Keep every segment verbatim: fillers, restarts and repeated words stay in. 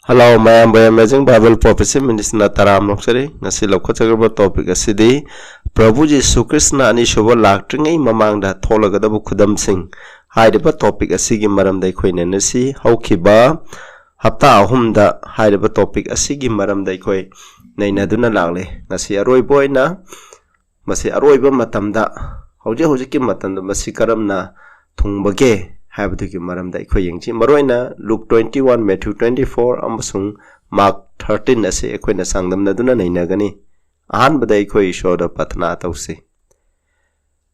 Hello, ꯃꯌꯥꯝꯕꯨ Amazing Bible Prophecy Ministryꯅ ꯇꯔꯥꯝꯅ ꯑꯣꯛꯆꯔꯤ꯫ ꯉꯁꯤ ꯂꯧꯈꯠꯆꯈ꯭ꯔꯕ topic ꯑꯁꯤꯗꯤ ꯄ꯭ꯔꯚꯨ ꯖꯤꯁꯨ ꯈ꯭ꯔꯤꯁꯅ ꯑꯅꯤꯁꯨꯕ ꯂꯥꯛꯇ꯭ꯔꯤꯉꯩ ꯃꯃꯥꯡꯗ ꯊꯣꯛꯂꯒꯗꯕ ꯈꯨꯗꯝꯁꯤꯡ ꯍꯥꯏꯔꯤꯕ topic ꯑꯁꯤꯒꯤ ꯃꯔꯝꯗ ꯑꯩꯈꯣꯏ ꯅꯩꯅꯁꯤ꯫ ꯍꯧꯈꯤꯕ ꯍꯞꯇꯥ ꯑꯍꯨꯝꯗ ꯍꯥꯏꯔꯤꯕ topic ꯑꯁꯤꯒꯤ ꯃꯔꯝꯗ ꯑꯩꯈꯣꯏ ꯅꯩꯅꯗꯨꯅ ꯂꯥꯛꯂꯦ꯫ ꯉꯁꯤ ꯑꯔꯣꯏꯕ ꯑꯣꯏꯅ ꯃꯁꯤ ꯑꯔꯣꯏꯕ ꯃꯇꯝꯗ, ꯍꯧꯖꯤꯛ ꯍꯧꯖꯤꯛꯀꯤ ꯃꯇꯝꯗ ꯃꯁꯤ ꯀꯔꯝꯅ ꯊꯨꯡꯕꯒꯦ ꯍꯥꯏꯕꯗꯨꯒꯤ ꯃꯔꯝꯗ ꯑꯩꯈꯣꯏ ꯌꯦꯡꯁꯤ꯫ ꯃꯔꯨꯑꯣꯏꯅ Luke twenty one, Matthew twenty four ꯑꯃꯁꯨꯡ Mark thirteen ꯑꯁꯤ ꯑꯩꯈꯣꯏꯅ ꯆꯥꯡꯗꯝꯅꯗꯨꯅ ꯅꯩꯅꯒꯅꯤ꯫ ꯑꯍꯥꯟꯕꯗ ꯑꯩꯈꯣꯏ ꯏꯁꯣꯔꯗ ꯄ꯭ꯔꯊꯅꯥ ꯇꯧꯁꯤ꯫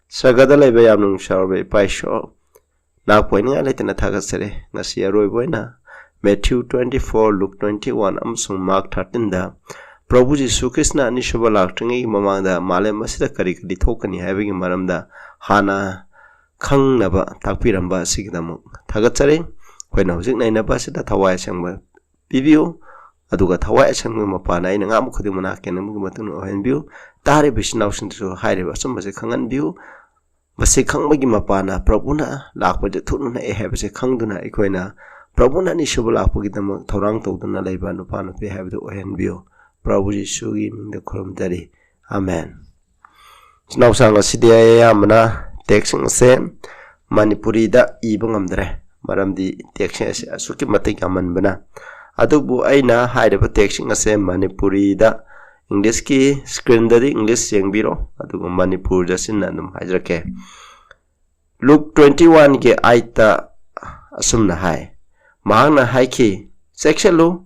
ꯁꯔꯒꯗ ꯂꯩꯕ ꯌꯥꯝꯅ ꯅꯨꯡꯁꯤꯔꯕ ꯏꯄꯥ ꯏꯁꯣꯔ, ꯅꯥꯛꯄ ꯑꯣꯏꯅꯤꯡꯉꯥꯏ ꯂꯩꯇꯅ ꯊꯥꯒꯠꯆꯔꯤ꯫ ꯉꯁꯤ ꯑꯔꯣꯏꯕ ꯑꯣꯏꯅ Matthew twenty four, Luke twenty one ꯑꯃꯁꯨꯡ Mark thirteen ꯗ ꯄ꯭ꯔꯚꯨ ꯖꯤꯁꯨ ꯈ꯭ꯔꯤꯁꯅ ꯑꯅꯤꯁꯨꯕ ꯂꯥꯛꯇ꯭ꯔꯤꯉꯩꯒꯤ ꯃꯃꯥꯡꯗ ꯃꯥꯂꯦꯝ ꯑꯁꯤꯗ ꯀꯔꯤ ꯀꯔꯤ ꯊꯣꯛꯀꯅꯤ ꯍꯥꯏꯕꯒꯤ ꯃꯔꯝꯗ ꯍꯥꯟꯅ ꯈꯪꯅꯕ ꯇꯥꯛꯄꯤꯔꯝꯕ ꯑꯁꯤꯒꯤꯗꯃꯛ ꯊꯥꯒꯠꯆꯔꯤ꯫ ꯑꯩꯈꯣꯏꯅ ꯍꯧꯖꯤꯛ ꯅꯩꯅꯕ ꯑꯁꯤꯗ ꯊꯋꯥꯏ ꯑꯁꯦꯡꯕ ꯄꯤꯕꯤꯌꯨ, ꯑꯗꯨꯒ ꯊꯋꯥꯏ ꯑꯁꯦꯡꯕꯒꯤ ꯃꯄꯥꯟꯅ ꯑꯩꯅ ꯉꯥꯡꯕ ꯈꯨꯗꯤꯡꯃꯛ ꯅꯥꯛ ꯀꯦꯟꯅꯕꯒꯤ ꯃꯇꯨꯡ ꯏꯟꯅ ꯑꯣꯏꯍꯟꯕꯤꯌꯨ꯫ ꯇꯥꯔꯤꯕ ꯏꯆꯤꯟ ꯏꯅꯥꯎꯁꯤꯡꯗꯁꯨ ꯍꯥꯏꯔꯤꯕ ꯑꯆꯨꯝꯕꯁꯤ ꯈꯪꯍꯟꯕꯤꯌꯨ꯫ ꯃꯁꯤ ꯈꯪꯕꯒꯤ ꯃꯄꯥꯟꯅ ꯄ꯭ꯔꯚꯨꯅ ꯂꯥꯛꯄꯗ ꯊꯨꯅ ꯅꯛꯑꯦ ꯍꯥꯏꯕꯁꯤ ꯈꯪꯗꯨꯅ ꯑꯩꯈꯣꯏꯅ ꯄ꯭ꯔꯚꯨꯅ ꯑꯅꯤꯁꯨꯕ ꯂꯥꯛꯄꯒꯤꯗꯃꯛ ꯊꯧꯔꯥꯡ ꯇꯧꯗꯨꯅ ꯂꯩꯕ ꯅꯨꯄꯥ ꯅꯨꯄꯤ ꯍꯥꯏꯕꯗꯨ ꯑꯣꯏꯍꯟꯕꯤꯌꯨ꯫ ꯄ꯭ꯔꯚꯨ ꯌꯤꯁꯨꯒꯤ ꯃꯤꯡꯗ ꯈꯨꯔꯨꯝꯖꯔꯤ꯫ ꯑꯃꯦꯟ꯫ ꯏꯆꯤꯟ ꯏꯅꯥꯎꯁꯤꯡ, ꯉꯁꯤꯗꯤ ꯑꯩ ꯑꯌꯥꯝꯕꯅ textꯁꯤꯡ ꯑꯁꯦ ꯃꯅꯤꯄꯨꯔꯤꯗ ꯏꯕ ꯉꯝꯗ꯭ꯔꯦ, ꯃꯔꯝꯗꯤ textꯁꯤꯡ ꯑꯁꯤ ꯑꯁꯨꯛꯀꯤ ꯃꯇꯤꯛ ꯌꯥꯝꯃꯟꯕꯅ꯫ ꯑꯗꯨꯕꯨ ꯑꯩꯅ ꯍꯥꯏꯔꯤꯕ textꯁꯤꯡ ꯑꯁꯦ ꯃꯅꯤꯄꯨꯔꯤꯗ, Englishꯀꯤ screenꯗꯗꯤ English ꯌꯦꯡꯕꯤꯔꯣ, ꯑꯗꯨꯒ ꯃꯅꯤꯄꯨꯔꯗ ꯁꯤꯟꯅ ꯑꯗꯨꯝ ꯍꯥꯏꯖꯔꯛꯀꯦ꯫ Luke twenty oneꯒꯤ eightꯇ ꯑꯁꯨꯝꯅ ꯍꯥꯏ, ꯃꯍꯥꯛꯅ ꯍꯥꯏꯈꯤ, "ꯆꯦꯛꯁꯤꯜꯂꯨ,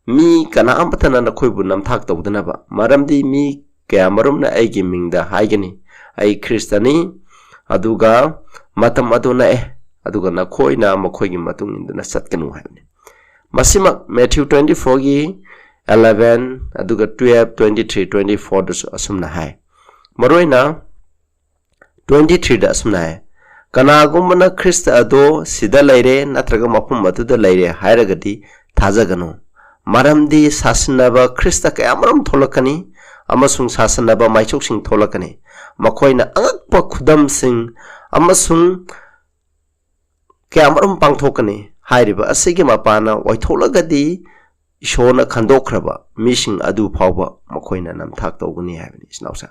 ꯃꯤ ꯀꯅꯥ ꯑꯃꯠꯇꯅ ꯅꯈꯣꯏꯕꯨ ꯅꯝꯊꯥꯛ ꯇꯧꯗꯅꯕ, ꯃꯔꯝꯗꯤ ꯃꯤ ꯀꯌꯥꯃꯔꯨꯝꯅ ꯑꯩꯒꯤ ꯃꯤꯡꯗ ꯍꯥꯏꯒꯅꯤ, 'ꯑꯩ ꯈ꯭ꯔꯤꯁꯇꯅꯤ,' ꯑꯗꯨꯒ ꯃꯇꯝ ꯑꯗꯨ ꯅꯛꯑꯦ, ꯑꯗꯨꯒ ꯅꯈꯣꯏꯅ ꯃꯈꯣꯏꯒꯤ ꯃꯇꯨꯡ ꯏꯟꯗꯨꯅ ꯆꯠꯀꯅꯨ" ꯍꯥꯏꯕꯅꯤ꯫ ꯃꯁꯤꯃꯛ Matthew twenty fourꯒꯤ eleven, ꯑꯗꯨꯒ twelve, twenty three, twenty fourꯗꯁꯨ ꯑꯁꯨꯝꯅ ꯍꯥꯏ꯫ ꯃꯔꯨꯑꯣꯏꯅ twenty threeꯗ ꯑꯁꯨꯝꯅ ꯍꯥꯏ, "ꯀꯅꯥꯒꯨꯝꯕꯅ ꯈ꯭ꯔꯤꯁꯇ ꯑꯗꯣ ꯁꯤꯗ ꯂꯩꯔꯦ ꯅꯠꯇ꯭ꯔꯒ ꯃꯐꯝ ꯑꯗꯨꯗ ꯂꯩꯔꯦ ꯍꯥꯏꯔꯒꯗꯤ ꯊꯥꯖꯒꯅꯨ, ꯃꯔꯝꯗꯤ ꯁꯥꯁꯤꯟꯅꯕ ꯈ꯭ꯔꯤꯁꯇ ꯀꯌꯥꯃꯔꯨꯝ ꯊꯣꯛꯂꯛꯀꯅꯤ ꯑꯃꯁꯨꯡ ꯁꯥꯁꯤꯟꯅꯕ ꯃꯥꯏꯁꯣꯛꯁꯤꯡ ꯊꯣꯛꯂꯛꯀꯅꯤ꯫ ꯃꯈꯣꯏꯅ ꯑꯉꯛꯄ ꯈꯨꯗꯝꯁꯤꯡ ꯑꯃꯁꯨꯡ ꯀꯌꯥꯃꯔꯨꯝ ꯄꯥꯡꯊꯣꯛꯀꯅꯤ꯫ ꯍꯥꯏꯔꯤꯕ ꯑꯁꯤꯒꯤ ꯃꯄꯥꯟꯅ ꯑꯣꯏꯊꯣꯛꯂꯒꯗꯤ ꯏꯁꯣꯔꯅ ꯈꯟꯗꯣꯛꯈ꯭ꯔꯕ ꯃꯤꯁꯤꯡ ꯑꯗꯨ ꯐꯥꯎꯕ ꯃꯈꯣꯏꯅ ꯅꯝꯊꯥꯛ ꯇꯧꯒꯅꯤ ꯍꯥꯏꯕꯅꯤ, ꯏꯆꯤꯟ ꯏꯅꯥꯎꯁꯦ꯫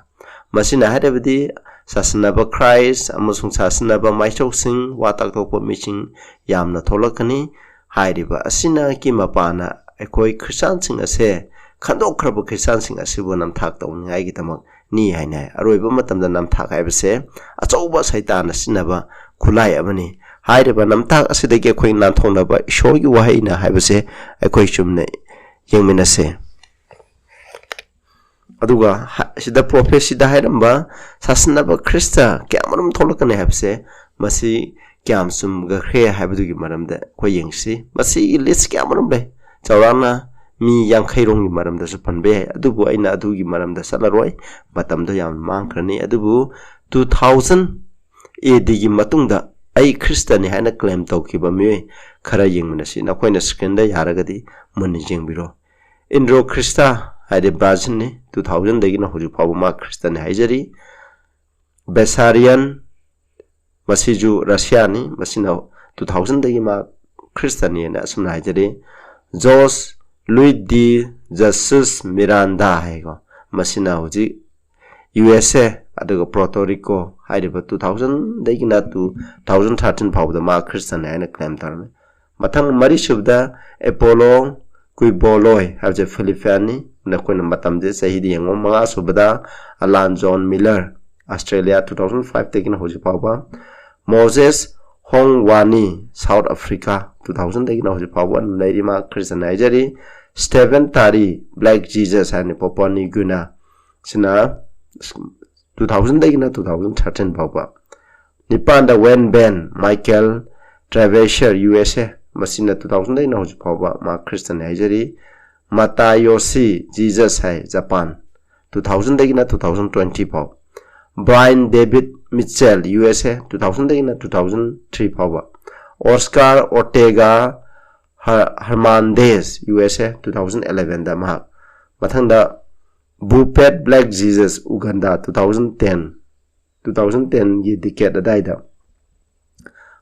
ꯃꯁꯤꯅ ꯍꯥꯏꯔꯕꯗꯤ ꯁꯥꯁꯟꯅꯕ ꯈ꯭ꯔꯥꯏꯁ ꯑꯃꯁꯨꯡ ꯁꯥꯁꯟꯅꯕ ꯃꯥꯏꯁꯧꯁꯤꯡ, ꯋꯥ ꯇꯥꯛꯊꯣꯛꯄ ꯃꯤꯁꯤꯡ ꯌꯥꯝꯅ ꯊꯣꯛꯂꯛꯀꯅꯤ꯫ ꯍꯥꯏꯔꯤꯕ ꯑꯁꯤꯅꯒꯤ ꯃꯄꯥꯅ ꯑꯩꯈꯣꯏ ꯈ꯭ꯔꯤꯁꯇꯥꯟꯁꯤꯡ ꯑꯁꯦ, ꯈꯟꯗꯣꯛꯈ꯭ꯔꯕ ꯈ꯭ꯔꯤꯁꯇꯥꯟꯁꯤꯡ ꯑꯁꯤꯕꯨ ꯅꯝꯊꯥꯛ ꯇꯧꯅꯤꯡꯉꯥꯏꯒꯤꯗꯃꯛꯅꯤ ꯍꯥꯏꯅ ꯍꯥꯏ꯫ ꯑꯔꯣꯏꯕ ꯃꯇꯝꯗ ꯅꯝꯊꯥꯛ ꯍꯥꯏꯕꯁꯦ ꯑꯆꯧꯕ ꯁꯩꯇꯥꯟꯅ ꯁꯤꯖꯤꯟꯅꯕ ꯈꯨꯠꯂꯥꯏ ꯑꯃꯅꯤ꯫ ꯍꯥꯏꯔꯤꯕ ꯅꯝꯊꯥꯛ ꯑꯁꯤꯗꯒꯤ ꯑꯩꯈꯣꯏ ꯅꯥꯟꯊꯣꯛꯅꯕ ꯏꯁꯣꯔꯒꯤ ꯋꯥꯍꯩꯅ ꯍꯥꯏꯕꯁꯦ ꯑꯩꯈꯣꯏ ꯆꯨꯝꯅ ꯌꯦꯡꯃꯤꯟꯅꯁꯦ꯫ ꯑꯗꯨꯒ ꯍ-, ꯁꯤꯗ ꯄ꯭ꯔꯣꯐꯦꯁꯤꯗ ꯍꯥꯏꯔꯝꯕ ꯁꯥꯁꯟꯅꯕ ꯈ꯭ꯔꯤꯁꯇ ꯀꯌꯥꯃꯔꯨꯝ ꯊꯣꯛꯂꯛꯀꯅꯤ ꯍꯥꯏꯕꯁꯦ, ꯃꯁꯤ ꯀꯌꯥꯝ ꯆꯨꯝꯒꯈ꯭ꯔꯦ ꯍꯥꯏꯕꯗꯨꯒꯤ ꯃꯔꯝꯗ ꯑꯩꯈꯣꯏ ꯌꯦꯡꯁꯤ꯫ ꯃꯁꯤꯒꯤ ꯂꯤꯁ ꯀꯌꯥꯃꯔꯨꯝ ꯂꯩ, ꯆꯥꯎꯔꯥꯛꯅ ꯃꯤ ꯌꯥꯡꯈꯩ ꯔꯣꯝꯒꯤ ꯃꯔꯝꯗꯁꯨ ꯄꯟꯕ ꯌꯥꯏ, ꯑꯗꯨꯕꯨ ꯑꯩꯅ ꯑꯗꯨꯒꯤ ꯃꯔꯝꯗ ꯆꯠꯂꯔꯣꯏ, ꯃꯇꯝꯗꯣ ꯌꯥꯝ ꯃꯥꯡꯈ꯭ꯔꯅꯤ꯫ ꯑꯗꯨꯕꯨ two thousand A Dꯒꯤ ꯃꯇꯨꯡꯗ ꯑꯩ ꯈ꯭ꯔꯤꯁꯇꯅꯤ ꯍꯥꯏꯅ ꯀ꯭ꯂꯦꯝ ꯇꯧꯈꯤꯕ ꯃꯤꯑꯣꯏ ꯈꯔ ꯌꯦꯡꯃꯤꯟꯅꯁꯤ꯫ ꯅꯈꯣꯏꯅ ꯁ꯭ꯀ꯭ꯔꯤꯟꯗ ꯌꯥꯔꯒꯗꯤ ꯃꯨꯟꯅ ꯌꯦꯡꯕꯤꯔꯣ꯫ ꯏꯟꯗ꯭ꯔꯣ ꯈ꯭ꯔꯤꯁꯇ ꯍꯥꯏꯗꯤ ꯕ꯭ꯔꯥꯖꯤꯜꯅꯤ, two thousandꯗꯒꯤꯅ ꯍꯧꯖꯤꯛ ꯐꯥꯎꯕ ꯃꯥ ꯈ꯭ꯔꯤꯁꯇꯅꯤ ꯍꯥꯏꯖꯔꯤ꯫ ꯕꯦꯁꯥꯔꯤꯌꯟ, ꯃꯁꯤꯁꯨ ꯔꯁꯤꯌꯥꯅꯤ, ꯃꯁꯤꯅ two thousandꯗꯒꯤ ꯃꯥ ꯈ꯭ꯔꯤꯁꯇꯅꯤꯅ ꯑꯁꯨꯝꯅ ꯍꯥꯏꯖꯔꯤ꯫ ꯖꯣꯁ ꯂꯨꯏ ꯗꯤ ꯖꯁꯨꯁ ꯃꯤꯔꯥꯟꯗꯥ ꯍꯥꯏꯀꯣ, ꯃꯁꯤꯅ ꯍꯧꯖꯤꯛ ꯌꯨ ꯑꯦꯁ ꯑꯦ ꯑꯗꯨꯒ ꯄ꯭ꯔꯣꯇꯣ ꯔꯤꯀꯣ ꯍꯥꯏꯔꯤꯕ two thousandꯗꯒꯤꯅ two thousand thirteen ꯐꯥꯎꯕꯗ ꯃꯥ ꯈ꯭ꯔꯤꯁꯇꯅꯤ ꯍꯥꯏꯅ ꯀ꯭ꯂꯦꯝ ꯇꯧꯔꯝꯃꯤ꯫ ꯃꯊꯪ ꯃꯔꯤꯁꯨꯕꯗ ꯑꯦꯄꯣꯂꯣ ꯀꯨꯏꯕꯣꯂꯣꯏ ꯍꯥꯏꯕꯁꯦ ꯐꯤꯂꯤꯄꯤꯌꯥꯟꯅꯤ꯫ ꯅꯈꯣꯏꯅ ꯃꯇꯝꯁꯦ ꯆꯍꯤꯗ ꯌꯦꯡꯉꯣ꯫ ꯃꯉꯥꯁꯨꯕꯗ ꯑꯂꯥꯟ ꯖꯣꯟ ꯃꯤꯂꯔ, ꯑꯁꯇ꯭ꯔꯦꯂꯤꯌꯥ, two thousand fiveꯇꯒꯤꯅ ꯍꯧꯖꯤꯛ ꯐꯥꯎꯕ꯫ ꯃꯣꯖꯦꯁ ꯍꯣꯡ ꯋꯥꯅꯤ, ꯁꯥꯎꯠ ꯑꯐ꯭ꯔꯤꯀꯥ, two thousandꯗꯒꯤꯅ ꯍꯧꯖꯤꯛ ꯐꯥꯎꯕ ꯑꯗꯨꯝ ꯂꯩꯔꯤ, ꯃꯥ ꯈ꯭ꯔꯤꯁꯇꯅꯤ ꯍꯥꯏꯖꯔꯤ꯫ ꯁ꯭ꯇꯦꯚꯦꯟ ꯇꯥꯔꯤ, ꯕ꯭ꯂꯦꯛ ꯖꯤꯖꯁ ꯍꯥꯏꯅ, ꯄꯣꯄꯣ ꯅ꯭ꯌꯨ ꯒꯤꯅꯥ, ꯁꯤꯅ two thousandꯗꯒꯤꯅ two thousand thirteen ꯐꯥꯎꯕ꯫ ꯅꯤꯄꯥꯟꯗ ꯋꯦꯟ ꯕꯦꯟ, ꯃꯥꯏꯀꯦꯜ ꯇ꯭ꯔꯦꯚꯦꯁꯔ, ꯌꯨ ꯑꯦꯁ ꯑꯦ, ꯃꯁꯤꯅ two thousandꯗꯒꯤꯅ ꯍꯧꯖꯤꯛ ꯐꯥꯎꯕ ꯃꯥ ꯈ꯭ꯔꯤꯁꯇꯅꯤ ꯍꯥꯏꯖꯔꯤ꯫ ꯃꯇꯥꯌꯣꯁꯤ ꯖꯤꯖꯁ ꯍꯥꯏ, ꯖꯄꯥꯟ, two thousandꯗꯒꯤꯅ two thousand twenty ꯐꯥꯎ꯫ ꯕ꯭ꯔꯥꯏꯟ ꯗꯦꯕꯤꯠ Mitchell, U S A, two thousandꯗꯒꯤꯅ two thousand three ꯐꯥꯎꯕ꯫ ꯑꯣꯁꯀꯥꯔ ꯑꯣꯔꯇꯦꯒꯥ ꯍ-, Hernandez, U S A, two thousand elevenꯗ ꯃꯍꯥꯛ꯫ ꯃꯊꯪꯗ ꯕꯨꯄꯦꯠ black Jesus, Uganda, two thousand ten, two thousand tenꯒꯤ ꯗꯤꯀꯦꯠ ꯑꯗꯥꯏꯗ꯫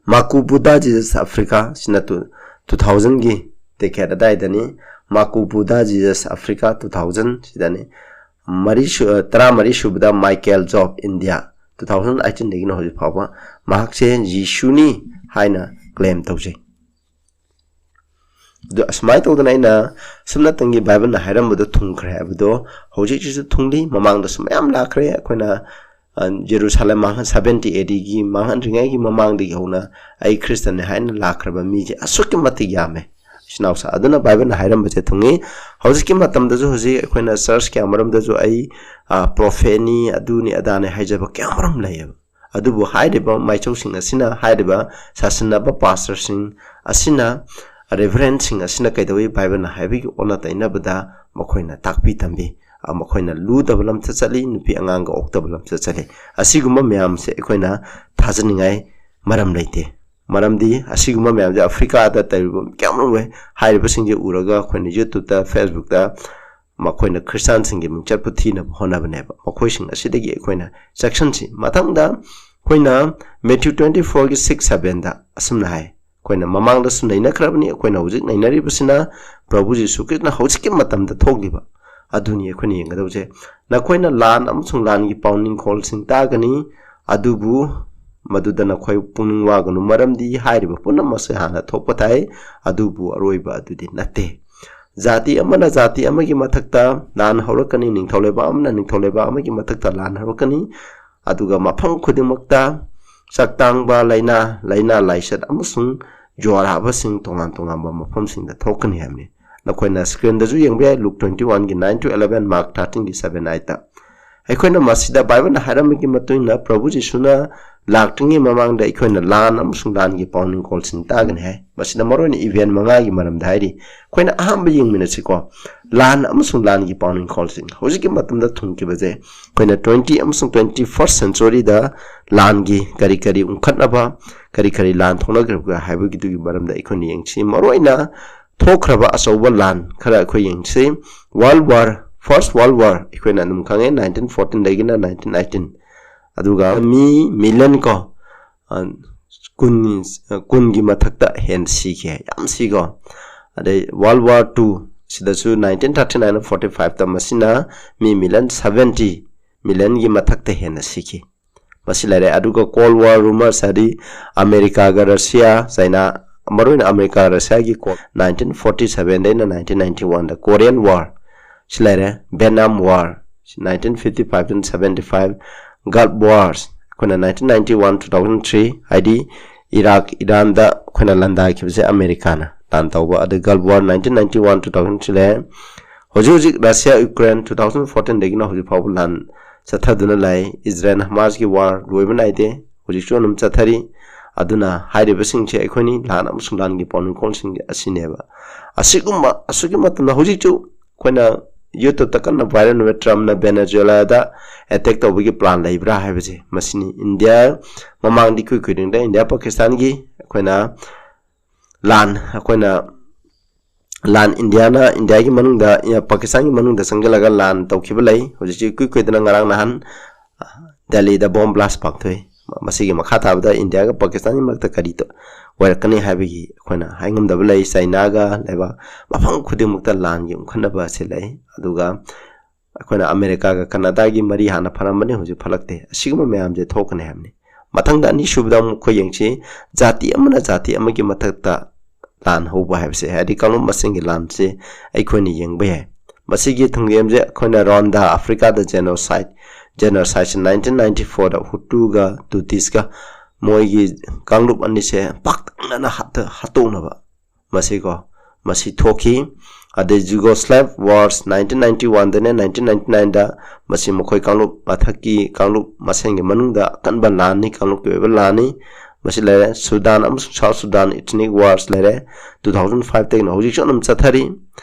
ꯃꯥꯀꯨꯕꯨꯗꯥ ꯖꯤꯖꯁ, ꯑꯐ꯭ꯔꯤꯀꯥ, ꯁꯤꯅ two, two thousandꯒꯤ ꯗꯤꯀꯦꯠ ꯑꯗꯥꯏꯗꯅꯤ꯫ Makubuda Jesus Africa two thousand ꯁꯤꯗꯅꯤ꯫ ꯃꯔꯤ ꯁꯨ-, ꯑ, ꯇꯔꯥꯃꯔꯤ ꯁꯨꯕꯗ Michael Job India two thousand eighteen ꯗꯒꯤꯅ ꯍꯧꯖꯤꯛ ꯐꯥꯎꯕ ꯃꯍꯥꯛꯁꯦ ꯖꯤꯁꯨꯅꯤ ꯍꯥꯏꯅ claim ꯇꯧꯖꯩ꯫ ꯑꯗꯨ ꯑꯁꯨꯃꯥꯏꯅ ꯇꯧꯗꯅ ꯑꯩꯅ ꯁꯨꯞꯅꯇꯪꯒꯤ ꯕꯥꯏꯕꯜꯅ ꯍꯥꯏꯔꯝꯕꯗꯣ ꯊꯨꯡꯈ꯭ꯔꯦ ꯍꯥꯏꯕꯗꯣ ꯍꯧꯖꯤꯛꯁꯤꯁꯨ ꯊꯨꯡꯂꯤ, ꯃꯃꯥꯡꯗꯁꯨ ꯃꯌꯥꯝ ꯂꯥꯛꯈ꯭ꯔꯦ꯫ ꯑꯩꯈꯣꯏꯅ, ꯑ, ꯖꯦꯔꯨꯁꯥꯂꯦꯝ ꯃꯥꯡꯍꯟ, seventy A D ꯒꯤ ꯃꯥꯡꯍꯟꯗ꯭ꯔꯤꯉꯩꯒꯤ ꯃꯃꯥꯡꯗꯒꯤ ꯍꯧꯅ ꯑꯩ ꯈ꯭ꯔꯤꯁꯇꯅꯦ ꯍꯥꯏꯅ ꯂꯥꯛꯈ꯭ꯔꯕ ꯃꯤꯁꯦ ꯑꯁꯨꯛꯀꯤ ꯃꯇꯤꯛ ꯌꯥꯝꯃꯦ꯫ ꯏꯆꯤꯟ ꯏꯅꯥꯎꯁꯥ, ꯑꯗꯨꯅ ꯕꯥꯏꯕꯜꯅ ꯍꯥꯏꯔꯝꯕꯁꯦ ꯊꯨꯡꯉꯤ꯫ ꯍꯧꯖꯤꯛꯀꯤ ꯃꯇꯝꯗꯁꯨ ꯍꯧꯖꯤꯛ ꯑꯩꯈꯣꯏꯅ ꯆꯔꯆ ꯀꯌꯥ ꯃꯔꯣꯝꯗꯁꯨ ꯑꯩ, ꯑ, ꯄ꯭ꯔꯣꯐꯦꯠꯅꯤ, ꯑꯗꯨꯅꯤ, ꯑꯗꯥꯅꯤ ꯍꯥꯏꯖꯕ ꯀꯌꯥ ꯃꯔꯣꯝ ꯂꯩꯌꯦꯕ꯫ ꯑꯗꯨꯕꯨ ꯍꯥꯏꯔꯤꯕ ꯃꯥꯏꯆꯧꯁꯤꯡ ꯑꯁꯤꯅ, ꯍꯥꯏꯔꯤꯕ ꯁꯥꯁꯤꯟꯅꯕ ꯄꯥꯁꯇꯔꯁꯤꯡ ꯑꯁꯤꯅ, ꯔꯦꯚꯔꯦꯟꯁꯤꯡ ꯑꯁꯤꯅ ꯀꯩꯗꯧꯏ? ꯕꯥꯏꯕꯜꯅ ꯍꯥꯏꯕꯒꯤ ꯑꯣꯟꯅ ꯇꯩꯅꯕꯗ ꯃꯈꯣꯏꯅ ꯇꯥꯛꯄꯤ ꯇꯝꯕꯤ, ꯑ, ꯃꯈꯣꯏꯅ ꯂꯨꯗꯕ ꯂꯝꯆꯠ ꯆꯠꯂꯤ, ꯅꯨꯄꯤ ꯑꯉꯥꯡꯒ ꯑꯣꯛꯇꯕ ꯂꯝꯆꯠ ꯆꯠꯂꯤ꯫ ꯑꯁꯤꯒꯨꯝꯕ ꯃꯌꯥꯝꯁꯦ ꯑꯩꯈꯣꯏꯅ ꯊꯥꯖꯅꯤꯡꯉꯥꯏ ꯃꯔꯝ ꯂꯩꯇꯦ꯫ ꯃꯔꯝꯗꯤ ꯑꯁꯤꯒꯨꯝꯕ ꯃꯌꯥꯝꯁꯦ ꯑꯐ꯭ꯔꯤꯀꯥꯗ ꯇꯧꯔꯤꯕ ꯀꯌꯥꯝ ꯂꯩ꯫ ꯍꯥꯏꯔꯤꯕꯁꯤꯡꯁꯦ ꯎꯔꯒ ꯑꯩꯈꯣꯏꯅ YouTubeꯇ, Facebookꯇ ꯃꯈꯣꯏꯅ ꯈ꯭ꯔꯤꯁꯇꯥꯟꯁꯤꯡꯒꯤ ꯃꯤꯡꯆꯠꯄꯨ ꯊꯤꯅꯕ ꯍꯣꯠꯅꯕꯅꯦꯕ꯫ ꯃꯈꯣꯏꯁꯤꯡ ꯑꯁꯤꯗꯒꯤ ꯑꯩꯈꯣꯏꯅ ꯆꯦꯛꯁꯤꯟꯁꯤ꯫ ꯃꯊꯪꯗ ꯑꯩꯈꯣꯏꯅ Matthew twenty fourꯒꯤ six sevenꯗ ꯑꯁꯨꯝꯅ ꯍꯥꯏ, ꯑꯩꯈꯣꯏꯅ ꯃꯃꯥꯡꯗꯁꯨ ꯅꯩꯅꯈ꯭ꯔꯕꯅꯤ, ꯑꯩꯈꯣꯏꯅ ꯍꯧꯖꯤꯛ ꯅꯩꯅꯔꯤꯕꯁꯤꯅ ꯄ꯭ꯔꯚꯨ ꯖꯤꯁꯨ ꯈ꯭ꯔꯤꯁꯇꯅ ꯍꯧꯖꯤꯛꯀꯤ ꯃꯇꯝꯗ ꯊꯣꯛꯂꯤꯕ ꯑꯗꯨꯅꯤ ꯑꯩꯈꯣꯏꯅ ꯌꯦꯡꯒꯗꯧꯁꯦ꯫ "ꯅꯈꯣꯏꯅ ꯂꯥꯟ ꯑꯃꯁꯨꯡ ꯂꯥꯟꯒꯤ ꯄꯥꯎꯅꯤꯡꯈꯣꯜꯁꯤꯡ ꯇꯥꯒꯅꯤ, ꯑꯗꯨꯕꯨ ꯃꯗꯨꯗ ꯅꯈꯣꯏ ꯄꯨꯛꯅꯤꯡ ꯋꯥꯒꯅꯨ, ꯃꯔꯝꯗꯤ ꯍꯥꯏꯔꯤꯕ ꯄꯨꯝꯅꯃꯛꯁꯦ ꯍꯥꯟꯅ ꯊꯣꯛꯄ ꯊꯥꯏ, ꯑꯗꯨꯕꯨ ꯑꯔꯣꯏꯕ ꯑꯗꯨꯗꯤ ꯅꯠꯇꯦ꯫ ꯖꯥꯇꯤ ꯑꯃꯅ ꯖꯥꯇꯤ ꯑꯃꯒꯤ ꯃꯊꯛꯇ ꯂꯥꯟ ꯍꯧꯔꯛꯀꯅꯤ, ꯅꯤꯡꯊꯧ ꯂꯩꯕꯥꯛ ꯑꯃꯅ ꯅꯤꯡꯊꯧ ꯂꯩꯕꯥꯛ ꯑꯃꯒꯤ ꯃꯊꯛꯇ ꯂꯥꯟ ꯍꯧꯔꯛꯀꯅꯤ, ꯑꯗꯨꯒ ꯃꯐꯝ ꯈꯨꯗꯤꯡꯃꯛꯇ ꯆꯥꯛꯇꯥꯡꯕ ꯂꯥꯏꯅꯥ, ꯂꯥꯏꯅꯥ ꯂꯥꯏꯆꯠ ꯑꯃꯁꯨꯡ ꯖ꯭ꯋꯥꯔ ꯍꯥꯕꯁꯤꯡ ꯇꯣꯉꯥꯟ ꯇꯣꯉꯥꯟꯕ ꯃꯐꯝꯁꯤꯡꯗ ꯊꯣꯛꯀꯅꯤ" ꯍꯥꯏꯕꯅꯤ꯫ ꯅꯈꯣꯏꯅ screenꯗꯁꯨ ꯌꯦꯡꯕ ꯌꯥꯏ, Luke twenty oneꯒꯤ nine to eleven, Mark thirteenꯒꯤ seven, eightꯇ꯫ ꯑꯩꯈꯣꯏꯅ ꯃꯁꯤꯗ ꯕꯥꯏꯕꯜꯅ ꯍꯥꯏꯔꯝꯕꯒꯤ ꯃꯇꯨꯡ ꯏꯟꯅ ꯄ꯭ꯔꯚꯨ ꯖꯤꯁꯨꯅ ꯂꯥꯛꯇ꯭ꯔꯤꯉꯩ ꯃꯃꯥꯡꯗ ꯑꯩꯈꯣꯏꯅ ꯂꯥꯟ ꯑꯃꯁꯨꯡ ꯂꯥꯟꯒꯤ ꯄꯥꯎꯅꯤꯡꯈꯣꯜꯁꯤꯡ ꯇꯥꯒꯅꯤ ꯍꯥꯏ꯫ ꯃꯁꯤꯗ ꯃꯔꯨꯑꯣꯏꯅ event ꯃꯉꯥꯒꯤ ꯃꯔꯝꯗ ꯍꯥꯏꯔꯤ꯫ ꯑꯩꯈꯣꯏꯅ ꯑꯍꯥꯟꯕ ꯌꯦꯡꯃꯤꯟꯅꯁꯤꯀꯣ, ꯂꯥꯟ ꯑꯃꯁꯨꯡ ꯂꯥꯟꯒꯤ ꯄꯥꯎꯅꯤꯡꯈꯣꯜꯁꯤꯡ꯫ ꯍꯧꯖꯤꯛꯀꯤ ꯃꯇꯝꯗ ꯊꯨꯡꯈꯤꯕꯁꯦ ꯑꯩꯈꯣꯏꯅ twenty ꯑꯃꯁꯨꯡ twenty first centuryꯗ ꯂꯥꯟꯒꯤ ꯀꯔꯤ ꯀꯔꯤ ꯎꯪꯈꯠꯅꯕ, ꯀꯔꯤ ꯀꯔꯤ ꯂꯥꯟ ꯊꯣꯛꯅꯈ꯭ꯔꯕꯒꯦ ꯍꯥꯏꯕꯒꯤꯗꯨꯒꯤ ꯃꯔꯝꯗ ꯑꯩꯈꯣꯏꯅ ꯌꯦꯡꯁꯤ꯫ ꯃꯔꯨꯑꯣꯏꯅ ꯊꯣꯛꯈ꯭ꯔꯕ ꯑꯆꯧꯕ ꯂꯥꯟ ꯈꯔ ꯑꯩꯈꯣꯏ ꯌꯦꯡꯁꯤ꯫ World War, First World War ꯑꯩꯈꯣꯏꯅ ꯑꯗꯨꯝ ꯈꯪꯉꯦ, nineteen fourteenꯗꯒꯤꯅ nineteen eighteen꯫ ꯑꯗꯨꯒ ꯃꯤ million ꯀꯣ, ꯑ, ꯀꯨꯟ, ꯑ, ꯀꯨꯟꯒꯤ ꯃꯊꯛꯇ ꯍꯦꯟꯅ ꯁꯤꯈꯤ, ꯌꯥꯝ ꯁꯤꯀꯣ꯫ ꯑꯗꯩ World War Two, ꯁꯤꯗꯁꯨ nineteen thirty nine forty five ꯇ ꯃꯁꯤꯅ ꯃꯤ million seventy, million ꯒꯤ ꯃꯊꯛꯇ ꯍꯦꯟꯅ ꯁꯤꯈꯤ꯫ ꯃꯁꯤ ꯂꯩꯔꯦ꯫ ꯑꯗꯨꯒ Cold War rumors ꯍꯥꯏꯗꯤ ꯑꯃꯦꯔꯤꯀꯥꯒ ꯔꯁꯤꯌꯥ, ꯆꯥꯏꯅꯥ, ꯃꯔꯨꯑꯣꯏꯅ ꯑꯃꯦꯔꯤꯀꯥ ꯔꯁꯤꯌꯥꯒꯤ nineteen forty seven ꯗꯩꯅ nineteen ninety one ꯗ Korean War ꯁꯤ ꯂꯩꯔꯦ꯫ Vietnam War nineteen fifty five ꯗꯩꯅ seventy five, Gulf Wars ꯑꯩꯈꯣꯏꯅ nineteen ninety one two thousand three ꯍꯥꯏꯗꯤ ꯏꯔꯥꯛ ꯏꯔꯥꯟꯗ ꯑꯩꯈꯣꯏꯅ ꯂꯥꯟꯗꯥꯈꯤꯕꯁꯦ ꯑꯃꯦꯔꯤꯀꯥꯅ ꯂꯥꯟ ꯇꯧꯕ꯫ ꯑꯗꯨ Gulf War nineteen ninety one two thousand three ꯂꯩꯔꯦ꯫ ꯍꯧꯖꯤꯛ ꯍꯧꯖꯤꯛ Russia Ukraine two thousand fourteen ꯗꯒꯤꯅ ꯍꯧꯖꯤꯛ ꯐꯥꯎꯕ ꯂꯥꯟ ꯆꯠꯊꯗꯨꯅ ꯂꯩ꯫ ꯏꯖꯔꯦꯜ ꯍꯃꯥꯁꯀꯤ war ꯂꯣꯏꯕ ꯅꯥꯏꯗꯦ, ꯍꯧꯖꯤꯛꯁꯨ ꯑꯗꯨꯝ ꯆꯠꯊꯔꯤ꯫ ꯑꯗꯨꯅ ꯍꯥꯏꯔꯤꯕꯁꯤꯡꯁꯦ ꯑꯩꯈꯣꯏꯅꯤ ꯂꯥꯟ ꯑꯃꯁꯨꯡ ꯂꯥꯟꯒꯤ ꯄꯥꯎꯃꯤꯈꯣꯜꯁꯤꯡ ꯑꯁꯤꯅꯦꯕ꯫ ꯑꯁꯤꯒꯨꯝꯕ ꯑꯁꯨꯛꯀꯤ ꯃꯇꯝꯗ ꯍꯧꯖꯤꯛꯁꯨ ꯑꯩꯈꯣꯏꯅ YouTube ꯇ ꯀꯟꯅ viral ꯑꯣꯏꯕ Trump ꯅ Venezuela ꯗ attack ꯇꯧꯕꯒꯤ plan ꯂꯩꯕ꯭ꯔꯥ ꯍꯥꯏꯕꯁꯦ ꯃꯁꯤꯅꯤ꯫ ꯏꯟꯗꯤꯌꯥ ꯃꯃꯥꯡꯗꯤ ꯏꯀꯨꯏ ꯀꯨꯏꯗ꯭ꯔꯤꯉꯩꯗ ꯏꯟꯗꯤꯌꯥ ꯄꯥꯀꯤꯁꯇꯥꯟꯒꯤ ꯑꯩꯈꯣꯏꯅ ꯂꯥꯟ ꯑꯩꯈꯣꯏꯅ ꯂꯥꯟ ꯏꯟꯗꯤꯌꯥꯅ ꯏꯟꯗꯤꯌꯥꯒꯤ ꯃꯅꯨꯡꯗ ꯄꯥꯀꯤꯁꯇꯥꯟꯒꯤ ꯃꯅꯨꯡꯗ ꯆꯪꯁꯤꯜꯂꯒ ꯂꯥꯟ ꯇꯧꯈꯤꯕ ꯂꯩ꯫ ꯍꯧꯖꯤꯛꯁꯨ ꯏꯀꯨꯏ ꯀꯨꯏꯗꯅ ꯉꯔꯥꯡ ꯅꯍꯥꯟ ꯗꯦꯜꯂꯤꯗ bomb blast ꯄꯥꯡꯊꯣꯛꯏ꯫ ꯃꯁꯤꯒꯤ ꯃꯈꯥ ꯊꯥꯕꯗ ꯏꯟꯗꯤꯌꯥꯒ ꯄꯥꯀꯤꯁꯇꯥꯟꯒꯤ ꯃꯔꯛꯇ ꯀꯔꯤ ꯑꯣꯏꯔꯛꯀꯅꯤ ꯍꯥꯏꯕꯒꯤ ꯑꯩꯈꯣꯏꯅ ꯍꯥꯏꯉꯝꯗꯕ ꯂꯩ꯫ ꯆꯥꯏꯅꯥꯒ ꯂꯩꯕꯥꯛ ꯃꯐꯝ ꯈꯨꯗꯤꯡꯃꯛꯇ ꯂꯥꯟꯒꯤ ꯎꯪꯈꯠꯅꯕ ꯑꯁꯤ ꯂꯩ꯫ ꯑꯗꯨꯒ ꯑꯩꯈꯣꯏꯅ ꯑꯃꯦꯔꯤꯀꯥꯒ ꯀꯅꯥꯗꯥꯒꯤ ꯃꯔꯤ ꯍꯥꯟꯅ ꯐꯔꯝꯕꯅꯤ, ꯍꯧꯖꯤꯛ ꯐꯠꯂꯛꯇꯦ꯫ ꯑꯁꯤꯒꯨꯝꯕ ꯃꯌꯥꯝꯁꯦ ꯊꯣꯛꯀꯅꯤ ꯍꯥꯏꯕꯅꯤ꯫ ꯃꯊꯪꯗ ꯑꯅꯤꯁꯨꯕꯗ ꯑꯃꯨꯛ ꯑꯩꯈꯣꯏ ꯌꯦꯡꯁꯤ, ꯖꯥꯇꯤ ꯑꯃꯅ ꯖꯥꯇꯤ ꯑꯃꯒꯤ ꯃꯊꯛꯇ ꯂꯥꯟ ꯍꯧꯕ ꯍꯥꯏꯕꯁꯦ, ꯍꯥꯏꯗꯤ ꯀꯥꯡꯂꯨꯞ ꯃꯁꯦꯟꯒꯤ ꯂꯥꯟꯁꯦ ꯑꯩꯈꯣꯏꯅ ꯌꯦꯡꯕ ꯌꯥꯏ꯫ ꯃꯁꯤꯒꯤ ꯊꯧꯔꯝꯁꯦ ꯑꯩꯈꯣꯏꯅ ꯔ꯭ꯋꯥꯟꯗꯥ, ꯑꯐ꯭ꯔꯤꯀꯥꯗ genocide, genocide ꯁꯦ nineteen ninety four ꯗ ꯍꯨꯇꯨꯒ ꯇꯨꯇꯤꯁꯀ ꯃꯣꯏꯒꯤ ꯀꯥꯡꯂꯨꯞ ꯑꯅꯤꯁꯦ ꯄꯥꯛꯇꯛꯅꯅ ꯍꯥꯠꯇ-, ꯍꯥꯠꯇꯣꯛꯅꯕ ꯃꯁꯤꯀꯣ, ꯃꯁꯤ ꯊꯣꯛꯈꯤ꯫ ꯑꯗꯩ Yugoslav Wars nineteen ninety one ꯗꯅꯦ nineteen ninety nine ꯗ ꯃꯁꯤ ꯃꯈꯣꯏ ꯀꯥꯡꯂꯨꯞ ꯃꯊꯛꯀꯤ ꯀꯥꯡꯂꯨꯞ ꯃꯁꯦꯟꯒꯤ ꯃꯅꯨꯡꯗ ꯑꯀꯟꯕ ꯂꯥꯟꯅꯤ, ꯀꯥꯡꯂꯨꯞꯀꯤ ꯑꯣꯏꯕ ꯂꯥꯟꯅꯤ꯫ ꯃꯁꯤ ꯂꯩꯔꯦ꯫ ꯁꯨꯗꯥꯟ ꯑꯃꯁꯨꯡ ꯁꯥꯎꯠ ꯁꯨꯗꯥꯟ ethnic wars ꯂꯩꯔꯦ꯫ Two thousand five ꯗꯒꯤꯅ ꯍꯧꯖꯤꯛꯁꯨ ꯑꯗꯨꯝ ꯆꯠꯊꯔꯤ꯫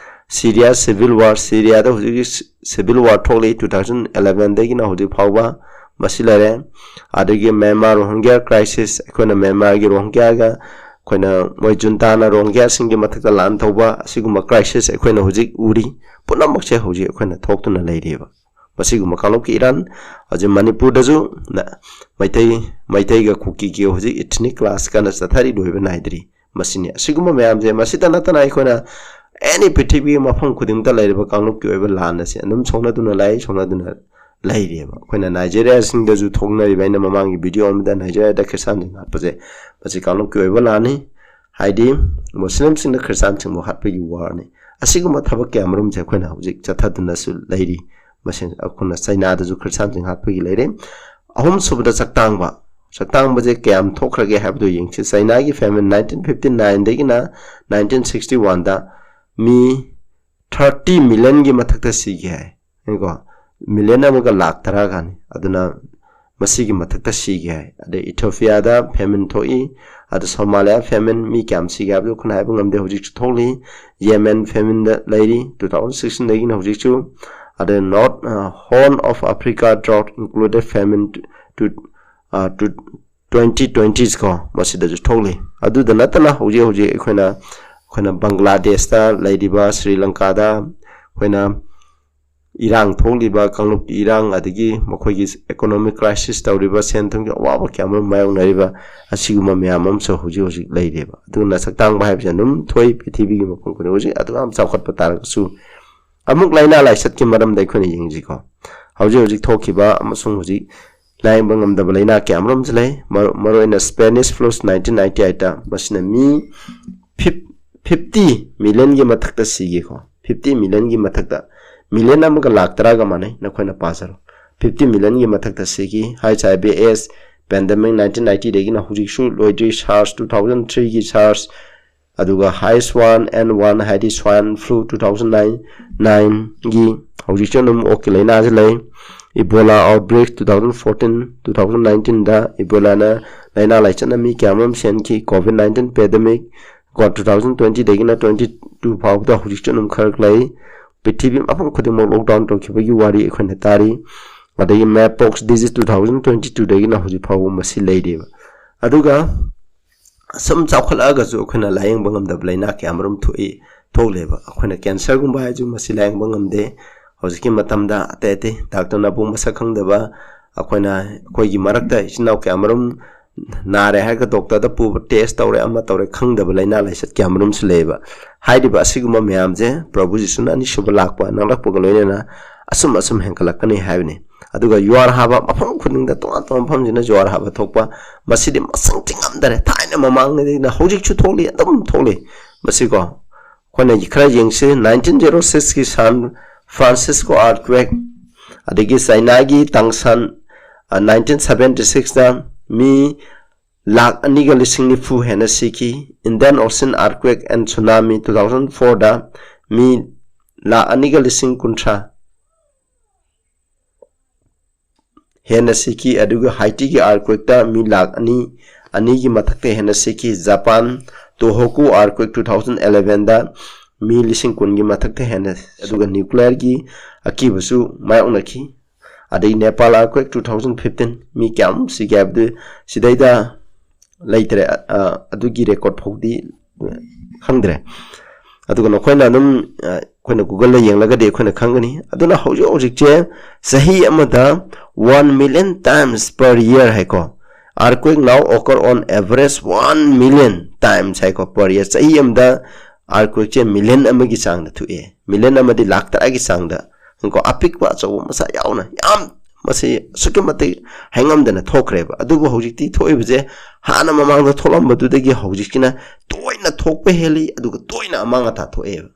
ꯁꯤꯔꯤꯌꯥ civil war, ꯁꯤꯔꯤꯌꯥꯗ ꯍꯧꯖꯤꯛ ꯍꯧꯖꯤꯛ civil war ꯊꯣꯛꯂꯤ two thousand eleven ꯗꯒꯤꯅ ꯍꯧꯖꯤꯛ ꯐꯥꯎꯕ꯫ ꯃꯁꯤ ꯂꯩꯔꯦ꯫ ꯑꯗꯒꯤ ꯃ꯭ꯌꯥꯟꯃꯥꯔ ꯔꯣꯍꯤꯡꯒ꯭ꯌꯥ crisis, ꯑꯩꯈꯣꯏꯅ ꯃ꯭ꯌꯥꯟꯃꯥꯔꯒꯤ ꯔꯣꯍꯤꯡꯒ꯭ꯌꯥꯒ ꯑꯩꯈꯣꯏꯅ ꯃꯣꯏ ꯖꯨꯟꯇꯥꯅ ꯔꯣꯍꯤꯡꯒ꯭ꯌꯥꯁꯤꯡꯒꯤ ꯃꯊꯛꯇ ꯂꯥꯟ ꯇꯧꯕ, ꯑꯁꯤꯒꯨꯝꯕ crisis ꯑꯩꯈꯣꯏꯅ ꯍꯧꯖꯤꯛ ꯎꯔꯤ꯫ ꯄꯨꯝꯅꯃꯛꯁꯦ ꯍꯧꯖꯤꯛ ꯑꯩꯈꯣꯏꯅ ꯊꯣꯛꯇꯨꯅ ꯂꯩꯔꯤꯕ꯫ ꯃꯁꯤꯒꯨꯝꯕ ꯀꯥꯡꯂꯨꯞꯀꯤ ꯏꯔꯥꯟ, ꯍꯧꯖꯤꯛ ꯃꯅꯤꯄꯨꯔꯗꯁꯨ ꯅ-, ꯃꯩꯇꯩ, ꯃꯩꯇꯩꯒ ꯀꯨꯀꯤꯒꯤ ꯍꯧꯖꯤꯛ ethnic clash ꯀꯟꯅ ꯆꯠꯊꯔꯤ, ꯂꯣꯏꯕ ꯅꯥꯏꯗ꯭ꯔꯤ꯫ ꯃꯁꯤꯅꯤ꯫ ꯑꯁꯤꯒꯨꯝꯕ ꯃꯌꯥꯝꯁꯦ, ꯃꯁꯤꯇ ꯅꯠꯇꯅ ꯑꯩꯈꯣꯏꯅ ꯑꯦꯅꯤ ꯄ꯭ꯔꯤꯊꯤꯕꯤꯒꯤ ꯃꯐꯝ ꯈꯨꯗꯤꯡꯃꯛꯇ ꯂꯩꯔꯤꯕ ꯀꯥꯡꯂꯨꯞꯀꯤ ꯑꯣꯏꯕ ꯂꯥꯟ ꯑꯁꯤ ꯑꯗꯨꯝ ꯁꯣꯛꯅꯗꯨꯅ ꯂꯩ, ꯁꯣꯛꯅꯗꯨꯅ ꯂꯩꯔꯤꯑꯕ꯫ ꯑꯩꯈꯣꯏꯅ ꯅꯥꯏꯖꯦꯔꯤꯌꯥꯁꯤꯡꯗꯁꯨ ꯊꯣꯛꯅꯔꯤꯕ, ꯑꯩꯅ ꯃꯃꯥꯡꯒꯤ ꯚꯤꯗꯤꯑꯣ ꯑꯃꯗ ꯅꯥꯏꯖꯦꯔꯤꯌꯥꯗ ꯈ꯭ꯔꯤꯁꯇꯥꯟꯁꯤꯡ ꯍꯥꯠꯄꯁꯦ, ꯃꯁꯤ ꯀꯥꯡꯂꯨꯞꯀꯤ ꯑꯣꯏꯕ ꯂꯥꯟꯅꯤ꯫ ꯍꯥꯏꯗꯤ ꯃꯨꯁꯂꯤꯝꯁꯤꯡꯅ ꯈ꯭ꯔꯤꯁꯇꯥꯟꯁꯤꯡꯕꯨ ꯍꯥꯠꯄꯒꯤ ꯋꯥꯔꯅꯤ꯫ ꯑꯁꯤꯒꯨꯝꯕ ꯊꯕꯛ ꯀꯌꯥ ꯃꯔꯨꯝꯁꯦ ꯑꯩꯈꯣꯏꯅ ꯍꯧꯖꯤꯛ ꯆꯠꯊꯗꯨꯅꯁꯨ ꯂꯩꯔꯤ꯫ ꯃꯁꯤ ꯑꯩꯈꯣꯏꯅ ꯆꯩꯅꯥꯗꯁꯨ ꯈ꯭ꯔꯤꯁꯇꯥꯟꯁꯤꯡ ꯍꯥꯠꯄꯒꯤ ꯂꯩꯔꯦ꯫ ꯑꯍꯨꯝꯁꯨꯕꯗ ꯆꯥꯛꯇꯥꯡꯕ꯫ ꯆꯥꯛꯇꯥꯡꯕꯁꯦ ꯀꯌꯥꯝ ꯊꯣꯛꯈ꯭ꯔꯒꯦ ꯍꯥꯏꯕꯗꯨ ꯌꯦꯡꯁꯤ꯫ ꯆꯩꯅꯥꯒꯤ ꯐꯦꯃꯤꯟ ꯅꯥꯏꯟꯇꯤꯟ ꯐꯤꯐꯇꯤ ꯅꯥꯏꯟꯗꯒꯤꯅ ꯅꯥꯏꯟꯇꯤꯟ ꯁꯤꯛꯁꯇꯤ ꯋꯥꯟꯗ ꯃꯤ ꯊꯥꯔꯇꯤ ꯃꯤꯂꯤꯌꯟꯒꯤ ꯃꯊꯛꯇ ꯁꯤꯒꯦ ꯍꯥꯏ꯫ ꯀꯣ, ꯃꯤꯂꯤꯌꯟ ꯑꯃꯒ ꯂꯥꯛ ꯇꯔꯥꯒꯅꯤ꯫ ꯑꯗꯨꯅ ꯃꯁꯤꯒꯤ ꯃꯊꯛꯇ ꯁꯤꯒꯦ ꯍꯥꯏ꯫ ꯑꯗꯩ ꯏꯊꯣꯄꯤꯌꯥꯗ ꯐꯦꯃꯤꯟ ꯊꯣꯛꯏ꯫ ꯑꯗ ꯁꯣꯃꯥꯂꯤꯌꯥ ꯐꯦꯃꯤꯟ ꯃꯤ ꯀꯌꯥꯝ ꯁꯤꯒꯦ ꯍꯥꯏꯕꯗꯨ ꯑꯩꯈꯣꯏꯅ ꯍꯥꯏꯕ ꯉꯝꯗꯦ꯫ ꯍꯧꯖꯤꯛꯁꯨ ꯊꯣꯛꯂꯤ꯫ ꯌꯦꯃꯦꯟ ꯐꯦꯃꯤꯟꯗ ꯂꯩꯔꯤ, ꯇꯨ ꯊꯥꯎꯖꯟ ꯁꯤꯛꯁꯇꯤꯟꯗꯒꯤꯅ ꯍꯧꯖꯤꯛꯁꯨ꯫ ꯑꯗꯩ ꯅꯣꯔꯠ, ꯑ, Horn of Africa drought included famine to, to, ꯑ, to twenty twenties ꯀꯣ, ꯃꯁꯤꯗꯁꯨ ꯊꯣꯛꯂꯤ꯫ ꯑꯗꯨꯗ ꯅꯠꯇꯅ ꯍꯧꯖꯤꯛ ꯍꯧꯖꯤꯛ ꯑꯩꯈꯣꯏꯅ, ꯑꯩꯈꯣꯏꯅ ꯕꯪꯒ꯭ꯂꯥꯗꯦꯁꯇ ꯂꯩꯔꯤꯕ, ꯁ꯭ꯔꯤ ꯂꯪꯀꯥꯗ ꯑꯩꯈꯣꯏꯅ ꯏꯔꯥꯡ ꯊꯣꯛꯂꯤꯕ, ꯀꯥꯡꯂꯨꯞꯀꯤ ꯏꯔꯥꯡ, ꯑꯗꯒꯤ ꯃꯈꯣꯏꯒꯤ ꯏꯀꯣꯅꯣꯃꯤꯛ ꯀ꯭ꯔꯥꯏꯁꯤꯁ ꯇꯧꯔꯤꯕ, ꯁꯦꯟ ꯊꯨꯝꯒꯤ ꯑꯋꯥꯕ ꯀꯌꯥ ꯑꯃ ꯃꯥꯌꯣꯛꯅꯔꯤꯕ, ꯑꯁꯤꯒꯨꯝꯕ ꯃꯌꯥꯝ ꯑꯃꯁꯨ ꯍꯧꯖꯤꯛ ꯍꯧꯖꯤꯛ ꯂꯩꯔꯦꯕ꯫ ꯑꯗꯨꯅ ꯁꯛꯇꯥꯡꯕ ꯍꯥꯏꯕꯁꯤ ꯑꯗꯨꯝ ꯊꯣꯛꯏ꯫ ꯄ꯭ꯔꯤꯊꯤꯕꯤꯒꯤ ꯃꯐꯝ ꯈꯨꯗꯤꯡ ꯍꯧꯖꯤꯛ ꯑꯗꯨꯛ ꯌꯥꯝ ꯆꯥꯎꯈꯠꯄ ꯇꯥꯔꯒꯁꯨ, ꯑꯃꯨꯛ ꯂꯥꯏꯅꯥ ꯂꯥꯏꯆꯠꯀꯤ ꯃꯔꯝꯗ ꯑꯩꯈꯣꯏꯅ ꯌꯦꯡꯁꯤꯀꯣ꯫ ꯍꯧꯖꯤꯛ ꯍꯧꯖꯤꯛ ꯊꯣꯛꯈꯤꯕ ꯑꯃꯁꯨꯡ ꯍꯧꯖꯤꯛ ꯂꯥꯌꯦꯡꯕ ꯉꯝꯗꯕ ꯂꯥꯏꯅꯥ ꯀꯌꯥ ꯑꯃꯔꯣꯝꯁꯨ ꯂꯩ꯫ ꯃꯔꯨ-, ꯃꯔꯨꯑꯣꯏꯅ Spanish flu ꯅꯥꯏꯟꯇꯤꯟ ꯅꯥꯏꯟꯇꯤ ꯑꯩꯠꯇ, ꯃꯁꯤꯅ ꯃꯤ ꯐꯤꯞ-, ꯐꯤꯐꯇꯤ ꯃꯤꯂꯤꯌꯟꯒꯤ ꯃꯊꯛꯇ ꯁꯤꯒꯦꯀꯣ꯫ ꯐꯤꯐꯇꯤ ꯃꯤꯂꯤꯌꯟꯒꯤ ꯃꯊꯛꯇ, ꯃꯤꯂꯤꯌꯟ ꯑꯃꯒ ꯂꯥꯛ ꯇꯔꯥꯒ ꯃꯥꯟꯅꯩ, ꯅꯈꯣꯏꯅ ꯄꯥꯖꯔꯣ꯫ ꯐꯤꯐꯇꯤ ꯃꯤꯂꯤꯌꯟꯒꯤ ꯃꯊꯛꯇ ꯁꯤꯈꯤ꯫ H I V S pandemic nineteen ꯅꯥꯏꯟꯇꯤꯗꯒꯤꯅ ꯍꯧꯖꯤꯛꯁꯨ ꯂꯣꯏꯗ꯭ꯔꯤ꯫ ꯁꯥꯔꯁ, ꯇꯨ ꯊꯥꯎꯖꯟ ꯊ꯭ꯔꯤꯒꯤ ꯁꯥꯔꯁ, ꯑꯗꯨꯒ ꯍꯩꯆ ꯋꯥꯟ ꯑꯦꯟ ꯋꯥꯟ ꯍꯥꯏꯗꯤ swine flu two thousand nine, ꯅꯥꯏꯟꯒꯤ, ꯍꯧꯖꯤꯛꯁꯨ ꯑꯗꯨꯝ ꯑꯣꯛꯀꯤ ꯂꯥꯏꯅꯥꯁꯤ ꯂꯩ꯫ Ebola outbreak two thousand fourteen, two thousand ꯅꯥꯏꯟꯇꯤꯟꯗ ꯏꯕꯣꯂꯥꯅ ꯂꯥꯏꯅꯥ ꯂꯥꯏꯆꯠꯅ ꯃꯤ ꯀꯌꯥ ꯑꯃꯔꯣꯝ ꯁꯤꯍꯟꯈꯤ꯫ ꯀꯣꯚꯤꯗ ꯅꯥꯏꯟꯇꯤꯟ ꯄꯦꯟꯗꯦꯃꯤꯛ ꯀꯣ, ꯇꯨ ꯊꯥꯎꯖꯟ ꯇ꯭ꯋꯦꯟꯇꯤꯗꯒꯤꯅ ꯇ꯭ꯋꯦꯟꯇꯤ ꯇꯨ ꯐꯥꯎꯕꯗ ꯍꯧꯖꯤꯛꯁꯨ ꯑꯗꯨꯝ ꯈꯔ ꯂꯩ꯫ ꯄ꯭ꯔꯤꯊꯤꯕꯤ ꯃꯐꯝ ꯈꯨꯗꯤꯡꯃꯛ ꯂꯣꯛꯗꯥꯎꯟ ꯇꯧꯈꯤꯕꯒꯤ ꯋꯥꯔꯤ ꯑꯩꯈꯣꯏꯅ ꯇꯥꯔꯤ꯫ ꯑꯗꯒꯤ ꯃꯦꯄꯣꯛꯁ ꯗꯤꯖꯤꯁ ꯇꯨ ꯊꯥꯎꯖꯟ ꯇ꯭ꯋꯦꯟꯇꯤ ꯇꯨꯗꯒꯤꯅ ꯍꯧꯖꯤꯛ ꯐꯥꯎꯕ ꯃꯁꯤ ꯂꯩꯔꯤꯕ꯫ ꯑꯗꯨꯒ ꯑꯁꯨꯝ ꯆꯥꯎꯈꯠꯂꯛꯑꯒꯁꯨ ꯑꯩꯈꯣꯏꯅ ꯂꯥꯌꯦꯡꯕ ꯉꯝꯗꯕ ꯂꯥꯏꯅꯥ ꯀꯌꯥ ꯃꯔꯨꯝ ꯊꯣꯛꯏ, ꯊꯣꯛꯂꯦꯕ꯫ ꯑꯩꯈꯣꯏꯅ ꯀꯦꯟꯁꯔꯒꯨꯝꯕ ꯍꯥꯏꯁꯨ ꯃꯁꯤ ꯂꯥꯌꯦꯡꯕ ꯉꯝꯗꯦ꯫ ꯍꯧꯖꯤꯛꯀꯤ ꯃꯇꯝꯗ ꯑꯇꯩ ꯑꯇꯩ ꯗꯥꯛꯇꯔ ꯅꯕꯨ ꯃꯁꯛ ꯈꯪꯗꯕ, ꯑꯩꯈꯣꯏꯅ, ꯑꯩꯈꯣꯏꯒꯤ ꯃꯔꯛꯇ ꯏꯆꯤꯟ ꯏꯅꯥꯎ ꯀꯌꯥ ꯃꯔꯨꯝ ꯅꯥꯔꯦ ꯍꯥꯏꯔꯒ ꯗꯣꯛꯇꯔꯗ ꯄꯨꯕ, ꯇꯦꯁ ꯇꯧꯔꯦ, ꯑꯃ ꯇꯧꯔꯦ, ꯈꯪꯗꯕ ꯂꯥꯏꯅꯥ ꯂꯥꯏꯆꯠ ꯀꯌꯥ ꯃꯔꯨꯝꯁꯨ ꯂꯩꯌꯦꯕ꯫ ꯍꯥꯏꯔꯤꯕ ꯑꯁꯤꯒꯨꯝꯕ ꯃꯌꯥꯝꯁꯦ ꯄ꯭ꯔꯚꯨ ꯖꯤꯁꯨꯅ ꯑꯅꯤꯁꯨꯕ ꯂꯥꯛꯄ ꯅꯛꯂꯛꯄꯒ ꯂꯣꯏꯅꯅ ꯑꯁꯨꯝ ꯑꯁꯨꯝ ꯍꯦꯟꯒꯠꯂꯛꯀꯅꯤ ꯍꯥꯏꯕꯅꯤ꯫ ꯑꯗꯨꯒ ꯖ꯭ꯋꯥꯔ ꯍꯥꯕ ꯃꯐꯝ ꯈꯨꯗꯤꯡꯗ, ꯇꯣꯉꯥꯟ ꯇꯣꯉꯥꯟꯕ ꯃꯐꯝꯁꯤꯅ ꯖ꯭ꯋꯥꯔ ꯍꯥꯕ ꯊꯣꯛꯄ, ꯃꯁꯤꯗꯤ ꯃꯁꯤꯡ ꯊꯤꯉꯝꯗꯔꯦ꯫ ꯊꯥꯏꯅ ꯃꯃꯥꯡꯉꯩꯗꯩꯅ ꯍꯧꯖꯤꯛꯁꯨ ꯊꯣꯛꯂꯤ, ꯑꯗꯨꯝ ꯊꯣꯛꯂꯤ꯫ ꯃꯁꯤꯀꯣ ꯑꯩꯈꯣꯏꯅ ꯈꯔ ꯌꯦꯡꯁꯤ꯫ Nineteen zero six ꯀꯤ San Francisco earthquake, ꯑꯗꯒꯤ ꯆꯥꯏꯅꯥꯒꯤ ꯇꯥꯡꯁꯟ, nineteen seventy six ꯇ ꯃꯤ ꯂꯥꯈ ꯑꯅꯤꯒ ꯂꯤꯁꯤꯡ ꯅꯤꯐꯨ ꯍꯦꯟꯅ ꯁꯤꯈꯤ꯫ Indian Ocean earthquake and tsunami two thousand four ꯗ ꯃꯤ ꯂꯥꯈ ꯑꯅꯤꯒ ꯂꯤꯁꯤꯡ ꯀꯨꯟꯊ꯭ꯔꯥ ꯍꯦꯟꯅ ꯁꯤꯈꯤ꯫ ꯑꯗꯨꯒ ꯍꯥꯏꯇꯤꯒꯤ earthquake ꯇ ꯃꯤ ꯂꯥꯈ ꯑꯅꯤ, ꯑꯅꯤꯒꯤ ꯃꯊꯛꯇ ꯍꯦꯟꯅ ꯁꯤꯈꯤ꯫ Japan Tohoku earthquake two thousand eleven ꯗ ꯃꯤ ꯂꯤꯁꯤꯡ ꯀꯨꯟꯒꯤ ꯃꯊꯛꯇ ꯍꯦꯟꯅ, ꯑꯗꯨꯒ nuclear ꯒꯤ ꯑꯀꯤꯕꯁꯨ ꯃꯥꯌꯣꯛꯅꯈꯤ꯫ ꯑꯗꯩ Nepal earthquake two thousand fifteen, ꯃꯤ ꯀꯌꯥꯃꯨꯛ ꯁꯤꯒꯦ ꯍꯥꯏꯕꯗꯨ ꯁꯤꯗꯩꯗ ꯂꯩꯇ꯭ꯔꯦ꯫ ꯑ, ꯑꯗꯨꯒꯤ record ꯐꯥꯎꯗꯤ ꯈꯪꯗ꯭ꯔꯦ꯫ ꯑꯗꯨꯒ ꯅꯈꯣꯏꯅ ꯑꯗꯨꯝ, ꯑ, ꯑꯩꯈꯣꯏꯅ Google ꯗ ꯌꯦꯡꯂꯒꯗꯤ ꯑꯩꯈꯣꯏꯅ ꯈꯪꯒꯅꯤ꯫ ꯑꯗꯨꯅ ꯍꯧꯖꯤꯛ ꯍꯧꯖꯤꯛꯁꯦ ꯆꯍꯤ ꯑꯃꯗ one million times per year ꯍꯥꯏꯀꯣ꯫ Earthquake now occur on average one million times ꯍꯥꯏꯀꯣ, per year꯫ ꯆꯍꯤ ꯑꯃꯗ earthquake ꯁꯦ million ꯑꯃꯒꯤ ꯆꯥꯡꯗ ꯊꯣꯛꯑꯦ꯫ Million ꯑꯃꯗꯤ ꯂꯥꯈ ꯇꯔꯥꯒꯤ ꯆꯥꯡꯗ ꯀꯣ, ꯑꯄꯤꯛꯄ ꯑꯆꯧꯕ ꯃꯆꯥ ꯌꯥꯎꯅ ꯌꯥꯝ, ꯃꯁꯤ ꯑꯁꯨꯛꯀꯤ ꯃꯇꯤꯛ ꯍꯥꯏꯉꯝꯗꯅ ꯊꯣꯛꯈ꯭ꯔꯦꯕ꯫ ꯑꯗꯨꯕꯨ ꯍꯧꯖꯤꯛꯇꯤ ꯊꯣꯛꯏꯕꯁꯦ ꯍꯥꯟꯅ ꯃꯃꯥꯡꯗ ꯊꯣꯛꯂꯝꯕꯗꯨꯗꯒꯤ ꯍꯧꯖꯤꯛꯁꯤꯅ ꯇꯣꯏꯅ ꯊꯣꯛꯄ ꯍꯦꯜꯂꯤ, ꯑꯗꯨꯒ ꯇꯣꯏꯅ ꯑꯃꯥꯡ ꯑꯇꯥ ꯊꯣꯛꯑꯦꯕ꯫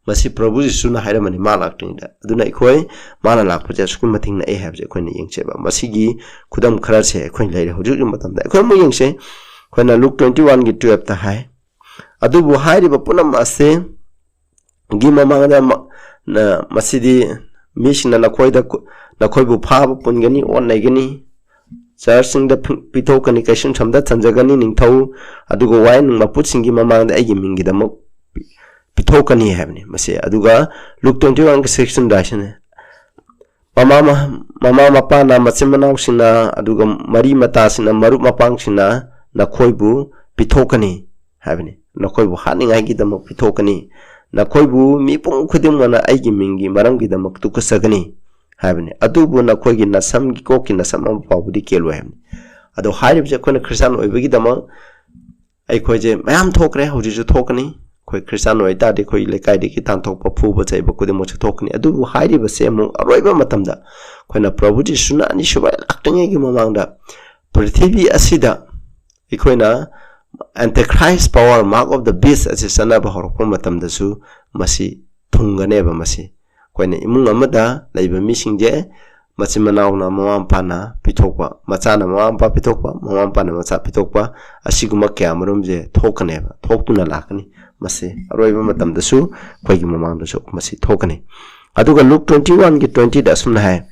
ꯃꯁꯤ ꯄ꯭ꯔꯚꯨ ꯖꯤꯁꯨꯅ ꯍꯥꯏꯔꯝꯕꯅꯤ ꯃꯥ ꯂꯥꯛꯇ꯭ꯔꯤꯉꯩꯗ꯫ ꯑꯗꯨꯅ ꯑꯩꯈꯣꯏ ꯃꯥꯅ ꯂꯥꯛꯄꯁꯦ ꯑꯁꯨꯛꯀꯤ ꯃꯇꯤꯛ ꯅꯛꯑꯦ ꯍꯥꯏꯕꯁꯦ ꯑꯩꯈꯣꯏꯅ ꯌꯦꯡꯁꯦꯕ꯫ ꯃꯁꯤꯒꯤ ꯈꯨꯗꯝ ꯈꯔꯁꯦ ꯑꯩꯈꯣꯏ ꯂꯩꯔꯦ ꯍꯧꯖꯤꯛ ꯍꯧꯖꯤꯛ ꯃꯇꯝꯗ꯫ ꯑꯩꯈꯣꯏ ꯑꯃꯨꯛ ꯌꯦꯡꯁꯦ꯫ ꯑꯩꯈꯣꯏꯅ Luke twenty one ꯒꯤ twelve ꯇ ꯍꯥꯏ, "ꯑꯗꯨꯕꯨ ꯍꯥꯏꯔꯤꯕ ꯄꯨꯝꯅꯃꯛ ꯑꯁꯤ ꯒꯤ ꯃꯃꯥꯡꯗ ꯃ-, ꯅ-, ꯃꯁꯤꯗꯤ ꯃꯤꯁꯤꯡꯅ ꯅꯈꯣꯏꯗ ꯈꯨ-, ꯅꯈꯣꯏꯕꯨ ꯐꯥꯕ ꯄꯨꯟꯒꯅꯤ, ꯑꯣꯠ ꯅꯩꯒꯅꯤ, ꯆꯔꯆꯁꯤꯡꯗ ꯐꯤ-, ꯄꯤꯊꯣꯛꯀꯅꯤ, ꯀꯩꯁꯨꯝꯁꯪꯗ ꯊꯝꯖꯒꯅꯤ, ꯅꯤꯡꯊꯧ ꯑꯗꯨꯒ ꯋꯥꯌꯦꯜ ꯃꯄꯨꯁꯤꯡꯒꯤ ꯃꯃꯥꯡꯗ ꯑꯩꯒꯤ ꯃꯤꯡꯒꯤꯗꯃꯛ ꯄꯤ-, ꯄꯤꯊꯣꯛꯀꯅꯤ" ꯍꯥꯏꯕꯅꯤ꯫ ꯃꯁꯤ ꯑꯗꯨꯒ Luke twenty one ꯒꯤ sixteen ꯗ ꯍꯥꯏꯁꯤꯅꯤ, "ꯃꯃꯥ ꯃ-, ꯃꯃꯥ ꯃꯄꯥꯅ, ꯃꯆꯤꯟ ꯃꯅꯥꯎꯁꯤꯡꯅ, ꯑꯗꯨꯒ ꯃꯔꯤ ꯃꯇꯥꯁꯤꯡꯅ, ꯃꯔꯨꯞ ꯃꯄꯥꯡꯁꯤꯡꯅ ꯅꯈꯣꯏꯕꯨ ꯄꯤꯊꯣꯛꯀꯅꯤ" ꯍꯥꯏꯕꯅꯤ꯫ "ꯅꯈꯣꯏꯕꯨ ꯍꯥꯠꯅꯤꯡꯉꯥꯏꯒꯤꯗꯃꯛ ꯄꯤꯊꯣꯛꯀꯅꯤ꯫ ꯅꯈꯣꯏꯕꯨ ꯃꯤꯄꯨꯝ ꯈꯨꯗꯤꯡꯃꯛꯅ ꯑꯩꯒꯤ ꯃꯤꯡꯒꯤ ꯃꯔꯝꯒꯤꯗꯃꯛ ꯇꯨꯀꯠꯆꯒꯅꯤ" ꯍꯥꯏꯕꯅꯤ꯫ "ꯑꯗꯨꯕꯨ ꯅꯈꯣꯏꯒꯤ ꯅꯁꯝꯒꯤ ꯀꯣꯛꯀꯤ ꯅꯁꯝ ꯑꯃ ꯐꯥꯎꯕꯗꯤ ꯀꯦꯜꯂꯣꯏ" ꯍꯥꯏꯕꯅꯤ꯫ ꯑꯗꯣ ꯍꯥꯏꯔꯤꯕꯁꯦ ꯑꯩꯈꯣꯏꯅ ꯈ꯭ꯔꯤꯁꯇꯥꯟ ꯑꯣꯏꯕꯒꯤꯗꯃꯛ ꯑꯩꯈꯣꯏꯁꯦ ꯃꯌꯥꯝ ꯊꯣꯛꯈ꯭ꯔꯦ, ꯍꯧꯖꯤꯛꯁꯨ ꯊꯣꯛꯀꯅꯤ꯫ ꯑꯩꯈꯣꯏ ꯈ꯭ꯔꯤꯁꯇꯥꯟ ꯑꯣꯏꯇꯥꯔꯗꯤ ꯑꯩꯈꯣꯏ ꯂꯩꯀꯥꯏꯗꯒꯤ ꯇꯥꯟꯊꯣꯛꯄ, ꯐꯨꯕ, ꯆꯩꯕ ꯈꯨꯗꯤꯡꯃꯛꯁꯨ ꯊꯣꯛꯀꯅꯤ꯫ ꯑꯗꯨꯕꯨ ꯍꯥꯏꯔꯤꯕꯁꯦ ꯑꯃꯨꯛ ꯑꯔꯣꯏꯕ ꯃꯇꯝꯗ ꯑꯩꯈꯣꯏꯅ ꯄ꯭ꯔꯚꯨ ꯖꯤꯁꯨꯅ ꯑꯅꯤꯁꯨꯕ ꯂꯥꯛꯇ꯭ꯔꯤꯉꯩꯒꯤ ꯃꯃꯥꯡꯗ ꯄ꯭ꯔꯤꯊꯤꯕꯤ ꯑꯁꯤꯗ ꯑꯩꯈꯣꯏꯅ Antichrist power, mark of the beast ꯑꯁꯤ ꯆꯠꯅꯕ ꯍꯧꯔꯛꯄ ꯃꯇꯝꯗꯁꯨ ꯃꯁꯤ ꯊꯨꯡꯒꯅꯦꯕ꯫ ꯃꯁꯤ ꯑꯩꯈꯣꯏꯅ ꯏꯃꯨꯡ ꯑꯃꯗ ꯂꯩꯕ ꯃꯤꯁꯤꯡꯁꯦ ꯃꯆꯤꯟ ꯃꯅꯥꯎꯅ ꯃꯃꯥ ꯃꯄꯥꯅ ꯄꯤꯊꯣꯛꯄ, ꯃꯆꯥꯅ ꯃꯃꯥ ꯃꯄꯥ ꯄꯤꯊꯣꯛꯄ, ꯃꯃꯥ ꯃꯄꯥꯅ ꯃꯆꯥ ꯄꯤꯊꯣꯛꯄ, ꯑꯁꯤꯒꯨꯝꯕ ꯀꯌꯥ ꯃꯔꯨꯝꯁꯦ ꯊꯣꯛꯀꯅꯦꯕ, ꯊꯣꯛꯇꯨꯅ ꯂꯥꯛꯀꯅꯤ꯫ ꯃꯁꯤ ꯑꯔꯣꯏꯕ ꯃꯇꯝꯗꯁꯨ ꯑꯩꯈꯣꯏꯒꯤ ꯃꯃꯥꯡꯗꯁꯨ ꯃꯁꯤ ꯊꯣꯛꯀꯅꯤ꯫ ꯑꯗꯨꯒ Luke twenty one ꯒꯤ twenty ꯗ ꯑꯁꯨꯝꯅ ꯍꯥꯏ,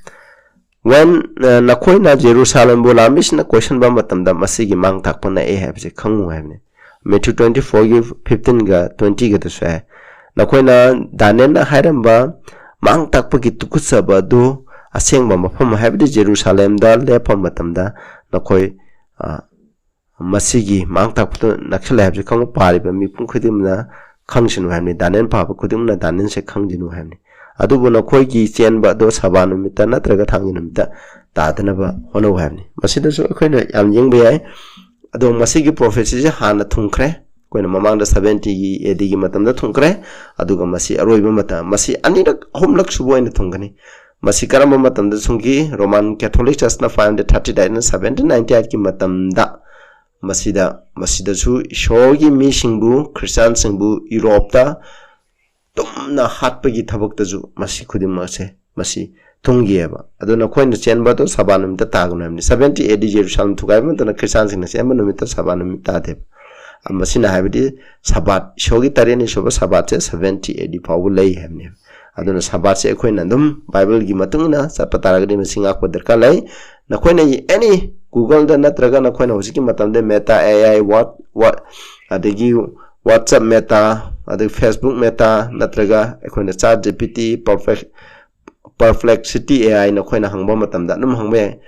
"When, ꯑ, ꯅꯈꯣꯏꯅ ꯖꯦꯔꯨꯁꯥꯂꯦꯝꯕꯨ ꯂꯥꯟꯃꯤꯁꯤꯡꯅ ꯀꯣꯏꯁꯟꯕ ꯃꯇꯝꯗ ꯃꯁꯤꯒꯤ ꯃꯥꯡ ꯊꯥꯛꯄ ꯅꯛꯑꯦ ꯍꯥꯏꯕꯁꯤ ꯈꯪꯉꯨ" ꯍꯥꯏꯕꯅꯤ꯫ Matthew twenty four ꯒꯤ fifteen ꯒ twenty ꯒꯗꯁꯨ ꯍꯥꯏ, "ꯅꯈꯣꯏꯅ ꯗꯥꯅꯤꯌꯦꯜꯅ ꯍꯥꯏꯔꯝꯕ ꯃꯥꯡ ꯊꯥꯛꯄꯒꯤ ꯇꯨꯀꯠꯆꯕ ꯑꯗꯨ ꯑꯁꯦꯡꯕ ꯃꯐꯝ, ꯍꯥꯏꯕꯗꯤ ꯖꯦꯔꯨꯁꯥꯂꯦꯝꯗ ꯂꯦꯞꯄ ꯃꯇꯝꯗ ꯅꯈꯣꯏ, ꯑ, ꯃꯁꯤꯒꯤ ꯃꯥꯡ ꯊꯥꯛꯄꯗꯨ ꯅꯛꯁꯤꯜꯂꯦ ꯍꯥꯏꯕꯁꯤ ꯈꯪꯕ ꯄꯥꯔꯤꯕ ꯃꯤꯄꯨꯝ ꯈꯨꯗꯤꯡꯃꯛꯅ ꯈꯪꯁꯅꯨ ꯍꯥꯏꯕꯅꯤ꯫ ꯗꯥꯅꯤꯌꯦꯜ ꯄꯥꯕ ꯈꯨꯗꯤꯡꯃꯛꯅ ꯗꯥꯅꯤꯌꯦꯜꯁꯦ ꯈꯪꯁꯅꯨ ꯍꯥꯏꯕꯅꯤ꯫ ꯑꯗꯨꯕꯨ ꯅꯈꯣꯏꯒꯤ ꯆꯦꯟꯕ ꯑꯗꯨ ꯁꯕꯥ ꯅꯨꯃꯤꯠꯇ ꯅꯠꯇ꯭ꯔꯒ ꯊꯥꯡꯖ ꯅꯨꯃꯤꯠꯇ ꯇꯥꯗꯅꯕ ꯍꯣꯠꯅꯧ" ꯍꯥꯏꯕꯅꯤ꯫ ꯃꯁꯤꯗꯁꯨ ꯑꯩꯈꯣꯏꯅ ꯌꯥꯝ ꯌꯦꯡꯕ ꯌꯥꯏ꯫ ꯑꯗꯣ ꯃꯁꯤꯒꯤ ꯄ꯭ꯔꯣꯐꯦꯁꯤꯁꯦ ꯍꯥꯟꯅ ꯊꯨꯡꯈ꯭ꯔꯦ꯫ ꯑꯩꯈꯣꯏꯅ ꯃꯃꯥꯡꯗ seventy ꯒꯤ A D ꯒꯤ ꯃꯇꯝꯗ ꯊꯨꯡꯈ꯭ꯔꯦ꯫ ꯑꯗꯨꯒ ꯃꯁꯤ ꯑꯔꯣꯏꯕ ꯃꯇꯝ, ꯃꯁꯤ ꯑꯅꯤꯔꯛ, ꯑꯍꯨꯝꯂꯛ ꯁꯨꯕ ꯑꯣꯏꯅ ꯊꯨꯡꯒꯅꯤ꯫ ꯃꯁꯤ ꯀꯔꯝꯕ ꯃꯇꯝꯗ ꯊꯨꯡꯈꯤ? Roman Catholic Church ꯅ five hundred thirty nine ꯅ seventeen ninety eight ꯀꯤ ꯃꯇꯝꯗ ꯃꯁꯤꯗ, ꯃꯁꯤꯗꯁꯨ ꯏꯁꯣꯔꯒꯤ ꯃꯤꯁꯤꯡꯕꯨ, ꯈ꯭ꯔꯤꯁꯇꯥꯟꯁꯤꯡꯕꯨ ꯌꯨꯔꯣꯞꯇ ꯇꯨꯝꯅ ꯍꯥꯠꯄꯒꯤ ꯊꯕꯛꯇꯁꯨ ꯃꯁꯤ ꯈꯨꯗꯤꯡꯃꯛꯁꯦ ꯃꯁꯤ ꯊꯨꯡꯈꯤꯑꯕ꯫ ꯑꯗꯨ ꯅꯈꯣꯏꯅ ꯆꯦꯟꯕ ꯑꯗꯨ ꯁꯕꯥꯠ ꯅꯨꯃꯤꯠꯇ ꯇꯥꯒꯅꯨ ꯍꯥꯏꯕꯅꯤ꯫ Seventy A D ꯖꯦꯔꯨꯁꯥꯂꯦꯝ ꯊꯨꯒꯥꯏꯕ ꯃꯇꯝꯗ ꯈ꯭ꯔꯤꯁꯇꯥꯟꯁꯤꯡꯅ ꯆꯦꯟꯕ ꯅꯨꯃꯤꯠꯇ ꯁꯕꯥꯠ ꯅꯨꯃꯤꯠ ꯇꯥꯗꯦꯕ꯫ ꯑ, ꯃꯁꯤꯅ ꯍꯥꯏꯕꯗꯤ ꯁꯕꯥꯠ, ꯏꯁꯣꯔꯒꯤ ꯇꯔꯦꯠꯅꯤ ꯁꯨꯕ ꯁꯕꯥꯠꯁꯦ seventy A D ꯐꯥꯎꯕ ꯂꯩ ꯍꯥꯏꯕꯅꯦꯕ꯫ ꯑꯗꯨꯅ ꯁꯕꯥꯠꯁꯦ ꯑꯩꯈꯣꯏꯅ ꯑꯗꯨꯝ ꯕꯥꯏꯕꯜꯒꯤ ꯃꯇꯨꯡ ꯏꯟꯅ ꯆꯠꯄ ꯇꯥꯔꯒꯗꯤ ꯃꯁꯤ ꯉꯥꯛꯄ ꯗꯔꯀꯥꯔ ꯂꯩ꯫ ꯅꯈꯣꯏꯅ any Google ꯗ ꯅꯠꯇ꯭ꯔꯒ ꯅꯈꯣꯏꯅ ꯍꯧꯖꯤꯛꯀꯤ ꯃꯇꯝꯗ Meta A I, what, what, ꯑꯗꯒꯤ WhatsApp Meta, ꯑꯗꯒꯤ Facebook Meta, ꯅꯠꯇ꯭ꯔꯒ ꯑꯩꯈꯣꯏꯅ ChatGPT, Perfect, Perplexity A I ꯅꯈꯣꯏꯅ ꯍꯪꯕ ꯃꯇꯝꯗ ꯑꯗꯨꯝ ꯍꯪꯕ ꯌꯥꯏ꯫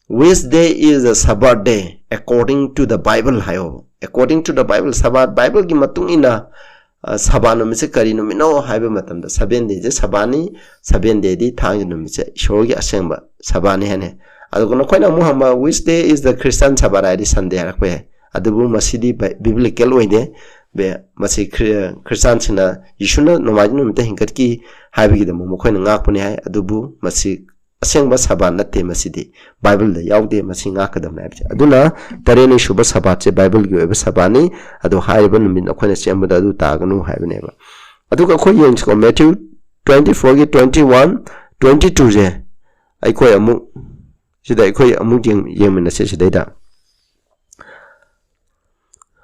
"Which day is the Sabbath day according to the Bible?" ꯍꯥꯏꯌꯣ꯫ According to the Bible, ꯁꯕꯥꯠ ꯕꯥꯏꯕꯜꯒꯤ ꯃꯇꯨꯡ ꯏꯟꯅ, ꯑ, ꯁꯕꯥꯠ ꯅꯨꯃꯤꯠꯁꯦ ꯀꯔꯤ ꯅꯨꯃꯤꯠꯅꯣ ꯍꯥꯏꯕ ꯃꯇꯝꯗ, seven day ꯁꯦ ꯁꯕꯥꯠꯅꯤ, seven day ꯗꯤ ꯊꯥꯡꯖ ꯅꯨꯃꯤꯠꯁꯦ ꯏꯁꯣꯔꯒꯤ ꯑꯁꯦꯡꯕ ꯁꯕꯥꯠꯅꯤ ꯍꯥꯏꯅ ꯑꯗꯨꯒ ꯅꯈꯣꯏꯅ ꯑꯃꯨꯛ ꯍꯪꯕ, "Which day is the Christian Sabbath?" ꯍꯥꯏꯔꯗꯤ Sunday ꯍꯥꯏꯔꯛꯄ ꯌꯥꯏ꯫ ꯑꯗꯨꯕꯨ ꯃꯁꯤꯗꯤ ꯕꯥꯏ-, biblical ꯑꯣꯏꯗꯦ꯫ ꯕꯦ-, ꯃꯁꯤ ꯈ꯭ꯔꯤ-, ꯈ꯭ꯔꯤꯁꯇꯥꯟꯁꯤꯡꯅ ꯌꯤꯁꯨꯅ ꯅꯣꯡꯃꯥꯏꯖꯤꯡ ꯅꯨꯃꯤꯠꯇ ꯍꯤꯡꯒꯠꯈꯤ ꯍꯥꯏꯕꯒꯤꯗꯃꯛ ꯃꯈꯣꯏꯅ ꯉꯥꯛꯄꯅꯤ ꯍꯥꯏ꯫ ꯑꯗꯨꯕꯨ ꯃꯁꯤ ꯑꯁꯦꯡꯕ ꯁꯕꯥꯠ ꯅꯠꯇꯦ, ꯃꯁꯤꯗꯤ ꯕꯥꯏꯕꯜꯗ ꯌꯥꯎꯗꯦ, ꯃꯁꯤ ꯉꯥꯛꯀꯗꯕꯅꯤ ꯍꯥꯏꯕꯁꯦ꯫ ꯑꯗꯨꯅ ꯇꯔꯦꯠꯅꯤ ꯁꯨꯕ ꯁꯕꯥꯠꯁꯦ ꯕꯥꯏꯕꯜꯒꯤ ꯑꯣꯏꯕ ꯁꯕꯥꯠꯅꯤ꯫ ꯑꯗꯣ ꯍꯥꯏꯔꯤꯕ ꯅꯨꯃꯤꯠ ꯑꯩꯈꯣꯏꯅ ꯆꯦꯟꯕꯗ ꯑꯗꯨ ꯇꯥꯒꯅꯨ ꯍꯥꯏꯕꯅꯦꯕ꯫ ꯑꯗꯨꯒ ꯑꯩꯈꯣꯏ ꯌꯦꯡꯁꯤꯀꯣ, Matthew twenty fourꯒꯤ twenty one, twenty twoꯁꯦ ꯑꯩꯈꯣꯏ ꯑꯃꯨꯛ ꯁꯤꯗ ꯑꯩꯈꯣꯏ ꯑꯃꯨꯛ ꯌꯦꯡ-, ꯌꯦꯡꯃꯤꯟꯅꯁꯦ ꯁꯤꯗꯩꯗ꯫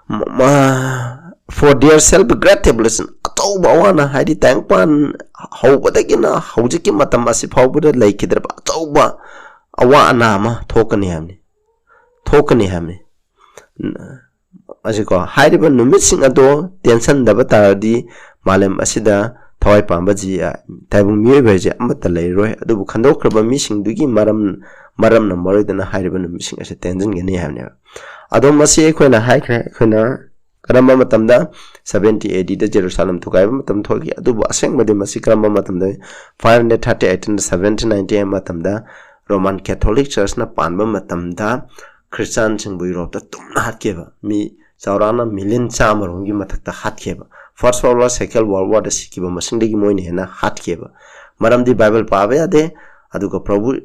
ꯃ-, ꯃ-, "For there shall be great tribulation", ꯑꯆꯧꯕ ꯑꯋꯥ ꯑꯅꯥ, ꯍꯥꯏꯗꯤ ꯇꯥꯏꯕꯪꯄꯥꯟ ꯍꯧꯕꯗꯒꯤꯅ ꯍꯧꯖꯤꯛꯀꯤ ꯃꯇꯝ ꯑꯁꯤ ꯐꯥꯎꯕꯗ ꯂꯩꯈꯤꯗ꯭ꯔꯕ ꯑꯆꯧꯕ ꯑꯋꯥ ꯑꯅꯥ ꯑꯃ ꯊꯣꯛꯀꯅꯤ ꯍꯥꯏꯕꯅꯤ, ꯊꯣꯛꯀꯅꯤ ꯍꯥꯏꯕꯅꯤ꯫ ꯑꯁꯤꯀꯣ, ꯍꯥꯏꯔꯤꯕ ꯅꯨꯃꯤꯠꯁꯤꯡ ꯑꯗꯣ ꯇꯦꯟꯁꯟꯗꯕ ꯇꯥꯔꯗꯤ ꯃꯥꯂꯦꯝ ꯑꯁꯤꯗ ꯊꯋꯥꯏ ꯄꯥꯟꯕ ꯖꯤ-, ꯇꯥꯏꯕꯪ ꯃꯤꯑꯣꯏꯕ ꯍꯥꯏꯁꯦ ꯑꯃꯠꯇ ꯂꯩꯔꯣꯏ꯫ ꯑꯗꯨꯕꯨ ꯈꯟꯗꯣꯛꯈ꯭ꯔꯕ ꯃꯤꯁꯤꯡꯗꯨꯒꯤ ꯃꯔꯝ, ꯃꯔꯝꯅ ꯃꯔꯣꯏꯗꯅ ꯍꯥꯏꯔꯤꯕ ꯅꯨꯃꯤꯠꯁꯤꯡ ꯑꯁꯦ ꯇꯦꯟꯁꯤꯟꯒꯅꯤ ꯍꯥꯏꯕꯅꯦꯕ꯫ ꯑꯗꯣ ꯃꯁꯤ ꯑꯩꯈꯣꯏꯅ ꯍꯥꯏꯈ꯭ꯔꯦ, ꯑꯩꯈꯣꯏꯅ ꯀꯔꯝꯕ ꯃꯇꯝꯗ? Seventy A Dꯗ ꯖꯦꯔꯨꯁꯥꯂꯦꯝ ꯊꯨꯒꯥꯏꯕ ꯃꯇꯝ ꯊꯣꯛꯈꯤ꯫ ꯑꯗꯨꯕꯨ ꯑꯁꯦꯡꯕꯗꯤ ꯃꯁꯤ ꯀꯔꯝꯕ ꯃꯇꯝꯗ? Five hundred thirty eight and seventeen ninety eight ꯃꯇꯝꯗ Roman Catholic Churchꯅ ꯄꯥꯟꯕ ꯃꯇꯝꯗ ꯈ꯭ꯔꯤꯁꯇꯥꯟꯁꯤꯡꯕꯨ ꯌꯨꯔꯣꯞꯇ ꯇꯨꯝꯅ ꯍꯥꯠꯈꯤꯕ꯫ ꯃꯤ ꯆꯥꯎꯔꯥꯛꯅ ꯃꯤꯂꯤꯌꯟ ꯆꯥꯝꯃꯔꯣꯝꯒꯤ ꯃꯊꯛꯇ ꯍꯥꯠꯈꯤꯕ꯫ First World War, Second World Warꯗ ꯁꯤꯈꯤꯕ ꯃꯁꯤꯡꯗꯒꯤ ꯃꯣꯏꯅ ꯍꯦꯟꯅ ꯍꯥꯠꯈꯤꯕ꯫ ꯃꯔꯝꯗꯤ ꯕꯥꯏꯕꯜ ꯄꯥꯕ ꯌꯥꯗꯦ꯫ ꯑꯗꯨꯒ ꯄ꯭ꯔꯚꯨ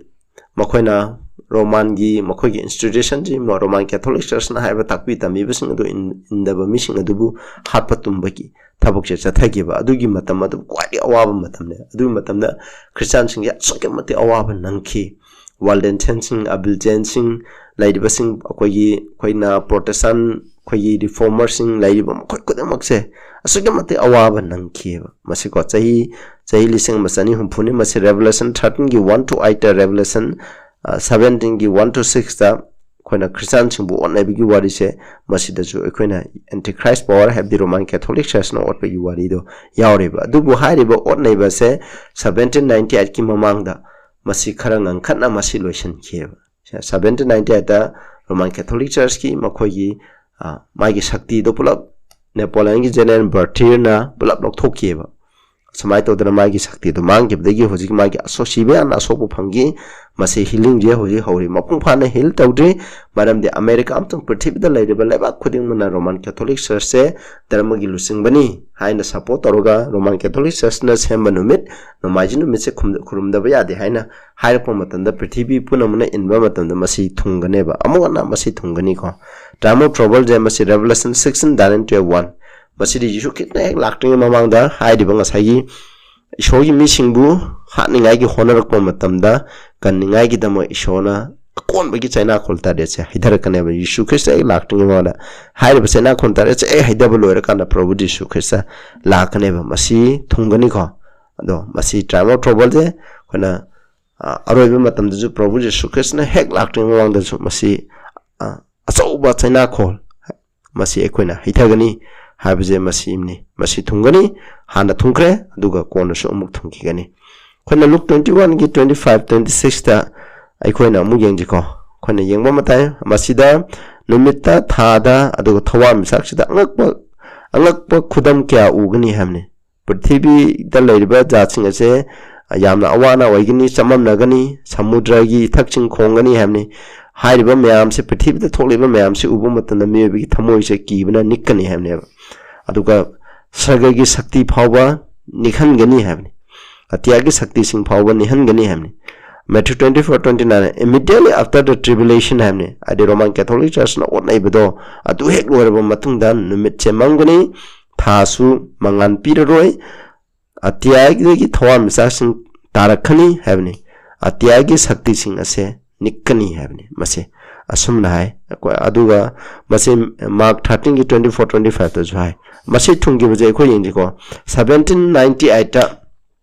ꯃꯈꯣꯏꯅ ꯔꯣꯃꯥꯟꯒꯤ ꯃꯈꯣꯏꯒꯤ institutionꯁꯤ, ꯃ-, Roman Catholic Churchꯅ ꯍꯥꯏꯕ ꯇꯥꯛꯄꯤ ꯇꯝꯕꯤꯕꯁꯤꯡ ꯑꯗꯨ ꯏꯟ-, ꯏꯟꯗꯕ ꯃꯤꯁꯤꯡ ꯑꯗꯨꯕꯨ ꯍꯥꯠꯄ ꯇꯨꯝꯕꯒꯤ ꯊꯕꯛꯁꯦ ꯆꯠꯊꯈꯤꯕ꯫ ꯑꯗꯨꯒꯤ ꯃꯇꯝ ꯑꯗꯨ ꯈ꯭ꯋꯥꯏꯗꯒꯤ ꯑꯋꯥꯕ ꯃꯇꯝꯅꯦ꯫ ꯑꯗꯨꯒꯤ ꯃꯇꯝꯗ ꯈ꯭ꯔꯤꯁꯇꯥꯟꯁꯤꯡꯁꯦ ꯑꯁꯨꯛꯀꯤ ꯃꯇꯤꯛ ꯑꯋꯥꯕ ꯅꯪꯈꯤ꯫ Waldensiansꯁꯤꯡ, Albigensiansꯁꯤꯡ ꯂꯩꯔꯤꯕꯁꯤꯡ, ꯑꯩꯈꯣꯏꯒꯤ, ꯑꯩꯈꯣꯏꯅ Protestant, ꯑꯩꯈꯣꯏꯒꯤ Reformerꯁꯤꯡ ꯂꯩꯔꯤꯕ ꯃꯈꯣꯏ ꯈꯨꯗꯤꯡꯃꯛꯁꯦ ꯑꯁꯨꯛꯀꯤ ꯃꯇꯤꯛ ꯑꯋꯥꯕ ꯅꯪꯈꯤꯑꯕ꯫ ꯃꯁꯤꯀꯣ, ꯆꯍꯤ, ꯆꯍꯤ ꯂꯤꯁꯤꯡ ꯑꯃ ꯆꯅꯤ ꯍꯨꯝꯐꯨꯅꯤ꯫ ꯃꯁꯤ Revelation thirteenꯒꯤ one to eight, Revelation, ꯑ, seventeenꯒꯤ one to sixꯇ ꯑꯩꯈꯣꯏꯅ ꯈ꯭ꯔꯤꯁꯇꯥꯟꯁꯤꯡꯕꯨ ꯑꯣꯠꯅꯕꯒꯤ ꯋꯥꯔꯤꯁꯦ, ꯃꯁꯤꯗꯁꯨ ꯑꯩꯈꯣꯏꯅ Antichrist power, ꯍꯥꯏꯕꯗꯤ Roman Catholic Churchꯅ ꯑꯣꯠꯄꯒꯤ ꯋꯥꯔꯤꯗꯣ ꯌꯥꯎꯔꯤꯕ꯫ ꯑꯗꯨꯕꯨ ꯍꯥꯏꯔꯤꯕ ꯑꯣꯠꯅꯩꯕꯁꯦ seventeen ninety eightꯀꯤ ꯃꯃꯥꯡꯗ ꯃꯁꯤ ꯈꯔ ꯉꯟꯈꯠꯅ ꯃꯁꯤ ꯂꯣꯏꯁꯤꯟꯈꯤꯑꯕ꯫ Seventeen ninety eightꯇ Roman Catholic Churchꯀꯤ ꯃꯈꯣꯏꯒꯤ, ꯑ, ꯃꯥꯒꯤ ꯁꯛꯇꯤꯗꯣ ꯄꯨꯂꯞ Napoleonꯒꯤ General Berthierꯅ ꯄꯨꯂꯞ ꯂꯧꯊꯣꯛꯈꯤꯑꯕ꯫ ꯁꯨꯃꯥꯏꯅ ꯇꯧꯗꯅ ꯃꯥꯒꯤ ꯁꯛꯇꯤꯗꯨ ꯃꯥꯡꯈꯤꯕꯗꯒꯤ ꯍꯧꯖꯤꯛ ꯃꯥꯒꯤ ꯑꯁꯣꯛ ꯁꯤꯕ ꯌꯥꯝꯅ ꯑꯁꯣꯛꯄ ꯐꯪꯈꯤ꯫ ꯃꯁꯤ healingꯁꯦ ꯍꯧꯖꯤꯛ ꯍꯧꯔꯤ, ꯃꯄꯨꯡ ꯐꯥꯅ heal ꯇꯧꯗ꯭ꯔꯤ꯫ ꯃꯔꯝꯗꯤ ꯑꯃꯦꯔꯤꯀꯥ ꯑꯃꯁꯨꯡ ꯄ꯭ꯔꯤꯊꯤꯕꯤꯗ ꯂꯩꯔꯤꯕ ꯂꯩꯕꯥꯛ ꯈꯨꯗꯤꯡꯃꯛꯅ Roman Catholic Churchꯁꯦ ꯙꯔꯃꯒꯤ ꯂꯨꯆꯤꯡꯕꯅꯤ ꯍꯥꯏꯅ support ꯇꯧꯔꯒ Roman Catholic Churchꯅ ꯁꯦꯝꯕ ꯅꯨꯃꯤꯠ, ꯅꯣꯡꯃꯥꯏꯖꯤꯡ ꯅꯨꯃꯤꯠꯁꯦ ꯈꯨꯝ-, ꯈꯨꯔꯨꯝꯗꯕ ꯌꯥꯗꯦ ꯍꯥꯏꯅ ꯍꯥꯏꯔꯛꯄ ꯃꯇꯝꯗ ꯄ꯭ꯔꯤꯊꯤꯕꯤ ꯄꯨꯝꯅꯃꯛꯅ ꯏꯟꯕ ꯃꯇꯝꯗ ꯃꯁꯤ ꯊꯨꯡꯒꯅꯦꯕ꯫ ꯑꯃꯨꯛ ꯍꯟꯅ ꯃꯁꯤ ꯊꯨꯡꯒꯅꯤꯀꯣ꯫ Time of Troubleꯁꯦ ꯃꯁꯤ Revelation sixteen, Daniel twelve one꯫ ꯃꯁꯤꯗꯤ ꯌꯤꯁꯨ ꯈ꯭ꯔꯤꯁꯇ ꯍꯦꯛ ꯂꯥꯛꯇ꯭ꯔꯤꯉꯩ ꯃꯃꯥꯡꯗ ꯍꯥꯏꯔꯤꯕ ꯉꯁꯥꯏꯒꯤ ꯏꯁꯣꯔꯒꯤ ꯃꯤꯁꯤꯡꯕꯨ ꯍꯥꯠꯅꯤꯡꯉꯥꯏꯒꯤ ꯍꯣꯠꯅꯔꯛꯄ ꯃꯇꯝꯗ ꯀꯟꯅꯤꯡꯉꯥꯏꯒꯤꯗꯃꯛ ꯏꯁꯣꯔꯅ ꯑꯀꯣꯟꯕꯒꯤ ꯆꯩꯅꯥꯈꯣꯜ ꯇꯔꯦꯠꯁꯦ ꯍꯩꯊꯔꯛꯀꯅꯦꯕ꯫ ꯌꯤꯁꯨ ꯈ꯭ꯔꯤꯁꯇ ꯍꯦꯛ ꯂꯥꯛꯇ꯭ꯔꯤꯉꯩ ꯃꯃꯥꯡꯗ ꯍꯥꯏꯔꯤꯕ ꯆꯩꯅꯥꯈꯣꯜ ꯇꯔꯦꯠꯁꯦ ꯍꯦꯛ ꯍꯩꯊꯕ ꯂꯣꯏꯔꯀꯥꯟꯗ ꯄ꯭ꯔꯚꯨ ꯌꯤꯁꯨ ꯈ꯭ꯔꯤꯁꯇ ꯂꯥꯛꯀꯅꯦꯕ꯫ ꯃꯁꯤ ꯊꯨꯡꯒꯅꯤꯀꯣ꯫ ꯑꯗꯣ ꯃꯁꯤ Time of Troubleꯁꯦ ꯑꯩꯈꯣꯏꯅ, ꯑ, ꯑꯔꯣꯏꯕ ꯃꯇꯝꯗꯁꯨ ꯄ꯭ꯔꯚꯨ ꯌꯤꯁꯨ ꯈ꯭ꯔꯤꯁꯇꯅ ꯍꯦꯛ ꯂꯥꯛꯇ꯭ꯔꯤꯉꯩ ꯃꯃꯥꯡꯗꯁꯨ ꯃꯁꯤ, ꯑ, ꯑꯆꯧꯕ ꯆꯩꯅꯥꯈꯣꯜ ꯃꯁꯤ ꯑꯩꯈꯣꯏꯅ ꯍꯩꯊꯒꯅꯤ ꯍꯥꯏꯕꯁꯦ ꯃꯁꯤꯅꯤ꯫ ꯃꯁꯤ ꯊꯨꯡꯒꯅꯤ, ꯍꯥꯟꯅ ꯊꯨꯡꯈ꯭ꯔꯦ, ꯑꯗꯨꯒ ꯀꯣꯟꯅꯁꯨ ꯑꯃꯨꯛ ꯊꯨꯡꯈꯤꯒꯅꯤ꯫ ꯑꯩꯈꯣꯏꯅ Luke twenty-oneꯒꯤ twenty-five, twenty-sixꯇ ꯑꯩꯈꯣꯏꯅ ꯑꯃꯨꯛ ꯌꯦꯡꯁꯤꯀꯣ꯫ ꯑꯩꯈꯣꯏꯅ ꯌꯦꯡꯕ ꯃꯇꯝ ꯃꯁꯤꯗ ꯅꯨꯃꯤꯠꯇ, ꯊꯥꯗ, ꯑꯗꯨꯒ ꯊꯋꯥꯟꯃꯤꯆꯥꯛꯁꯤꯗ ꯑꯉꯛꯄ, ꯑꯉꯛꯄ ꯈꯨꯗꯝ ꯀꯌꯥ ꯎꯒꯅꯤ ꯍꯥꯏꯕꯅꯤ꯫ ꯄ꯭ꯔꯤꯊꯤꯕꯤꯗ ꯂꯩꯔꯤꯕ ꯖꯥꯠꯁꯤꯡ ꯑꯁꯦ ꯌꯥꯝꯅ ꯑꯋꯥ ꯑꯅꯥ ꯑꯣꯏꯒꯅꯤ, ꯆꯃꯝꯅꯒꯅꯤ, ꯁꯃꯨꯗ꯭ꯔꯒꯤ ꯏꯊꯛꯁꯤꯡ ꯈꯣꯡꯒꯅꯤ ꯍꯥꯏꯕꯅꯤ꯫ ꯍꯥꯏꯔꯤꯕ ꯃꯌꯥꯝꯁꯦ, ꯄ꯭ꯔꯤꯊꯤꯕꯤꯗ ꯊꯣꯛꯂꯤꯕ ꯃꯌꯥꯝꯁꯦ ꯎꯕ ꯃꯇꯝꯗ ꯃꯤꯑꯣꯏꯕꯒꯤ ꯊꯃꯣꯏꯁꯦ ꯀꯤꯕꯅ ꯅꯤꯛꯀꯅꯤ ꯍꯥꯏꯕꯅꯦꯕ꯫ ꯑꯗꯨꯒ ꯁꯔꯒꯒꯤ ꯁꯛꯇꯤ ꯐꯥꯎꯕ ꯅꯤꯛꯍꯟꯒꯅꯤ ꯍꯥꯏꯕꯅꯤ꯫ ꯑꯇꯤꯌꯥꯒꯤ ꯁꯛꯇꯤꯁꯤꯡ ꯐꯥꯎꯕ ꯅꯤꯛꯍꯟꯒꯅꯤ ꯍꯥꯏꯕꯅꯤ꯫ Matthew twenty-four twenty-nine, "Immediately after the tribulation" ꯍꯥꯏꯕꯅꯤ꯫ ꯍꯥꯏꯗꯤ Roman Catholic Churchꯅ ꯑꯣꯠꯅꯩꯕꯗꯣ, ꯑꯗꯨ ꯍꯦꯛ ꯂꯣꯏꯔꯕ ꯃꯇꯨꯡꯗ ꯅꯨꯃꯤꯠꯁꯦ ꯃꯝꯒꯅꯤ, ꯊꯥꯁꯨ ꯃꯉꯥꯜ ꯄꯤꯔꯔꯣꯏ, ꯑꯇꯤꯌꯥꯗꯒꯤ ꯊꯋꯥꯟꯃꯤꯆꯥꯛꯁꯤꯡ ꯇꯥꯔꯛꯀꯅꯤ ꯍꯥꯏꯕꯅꯤ꯫ ꯑꯇꯤꯌꯥꯒꯤ ꯁꯛꯇꯤꯁꯤꯡ ꯑꯁꯦ ꯅꯤꯛꯀꯅꯤ ꯍꯥꯏꯕꯅꯤ꯫ ꯃꯁꯤ ꯑꯁꯨꯝꯅ ꯍꯥꯏ꯫ ꯑꯩꯈꯣꯏ, ꯑꯗꯨꯒ ꯃꯁꯤ Mark thirteenꯒꯤ twenty-four twenty-fiveꯇꯁꯨ ꯍꯥꯏ꯫ ꯃꯁꯤ ꯊꯨꯡꯈꯤꯕꯁꯦ ꯑꯩꯈꯣꯏ ꯌꯦꯡꯁꯤꯀꯣ꯫ Seventeen ninety-eightꯇ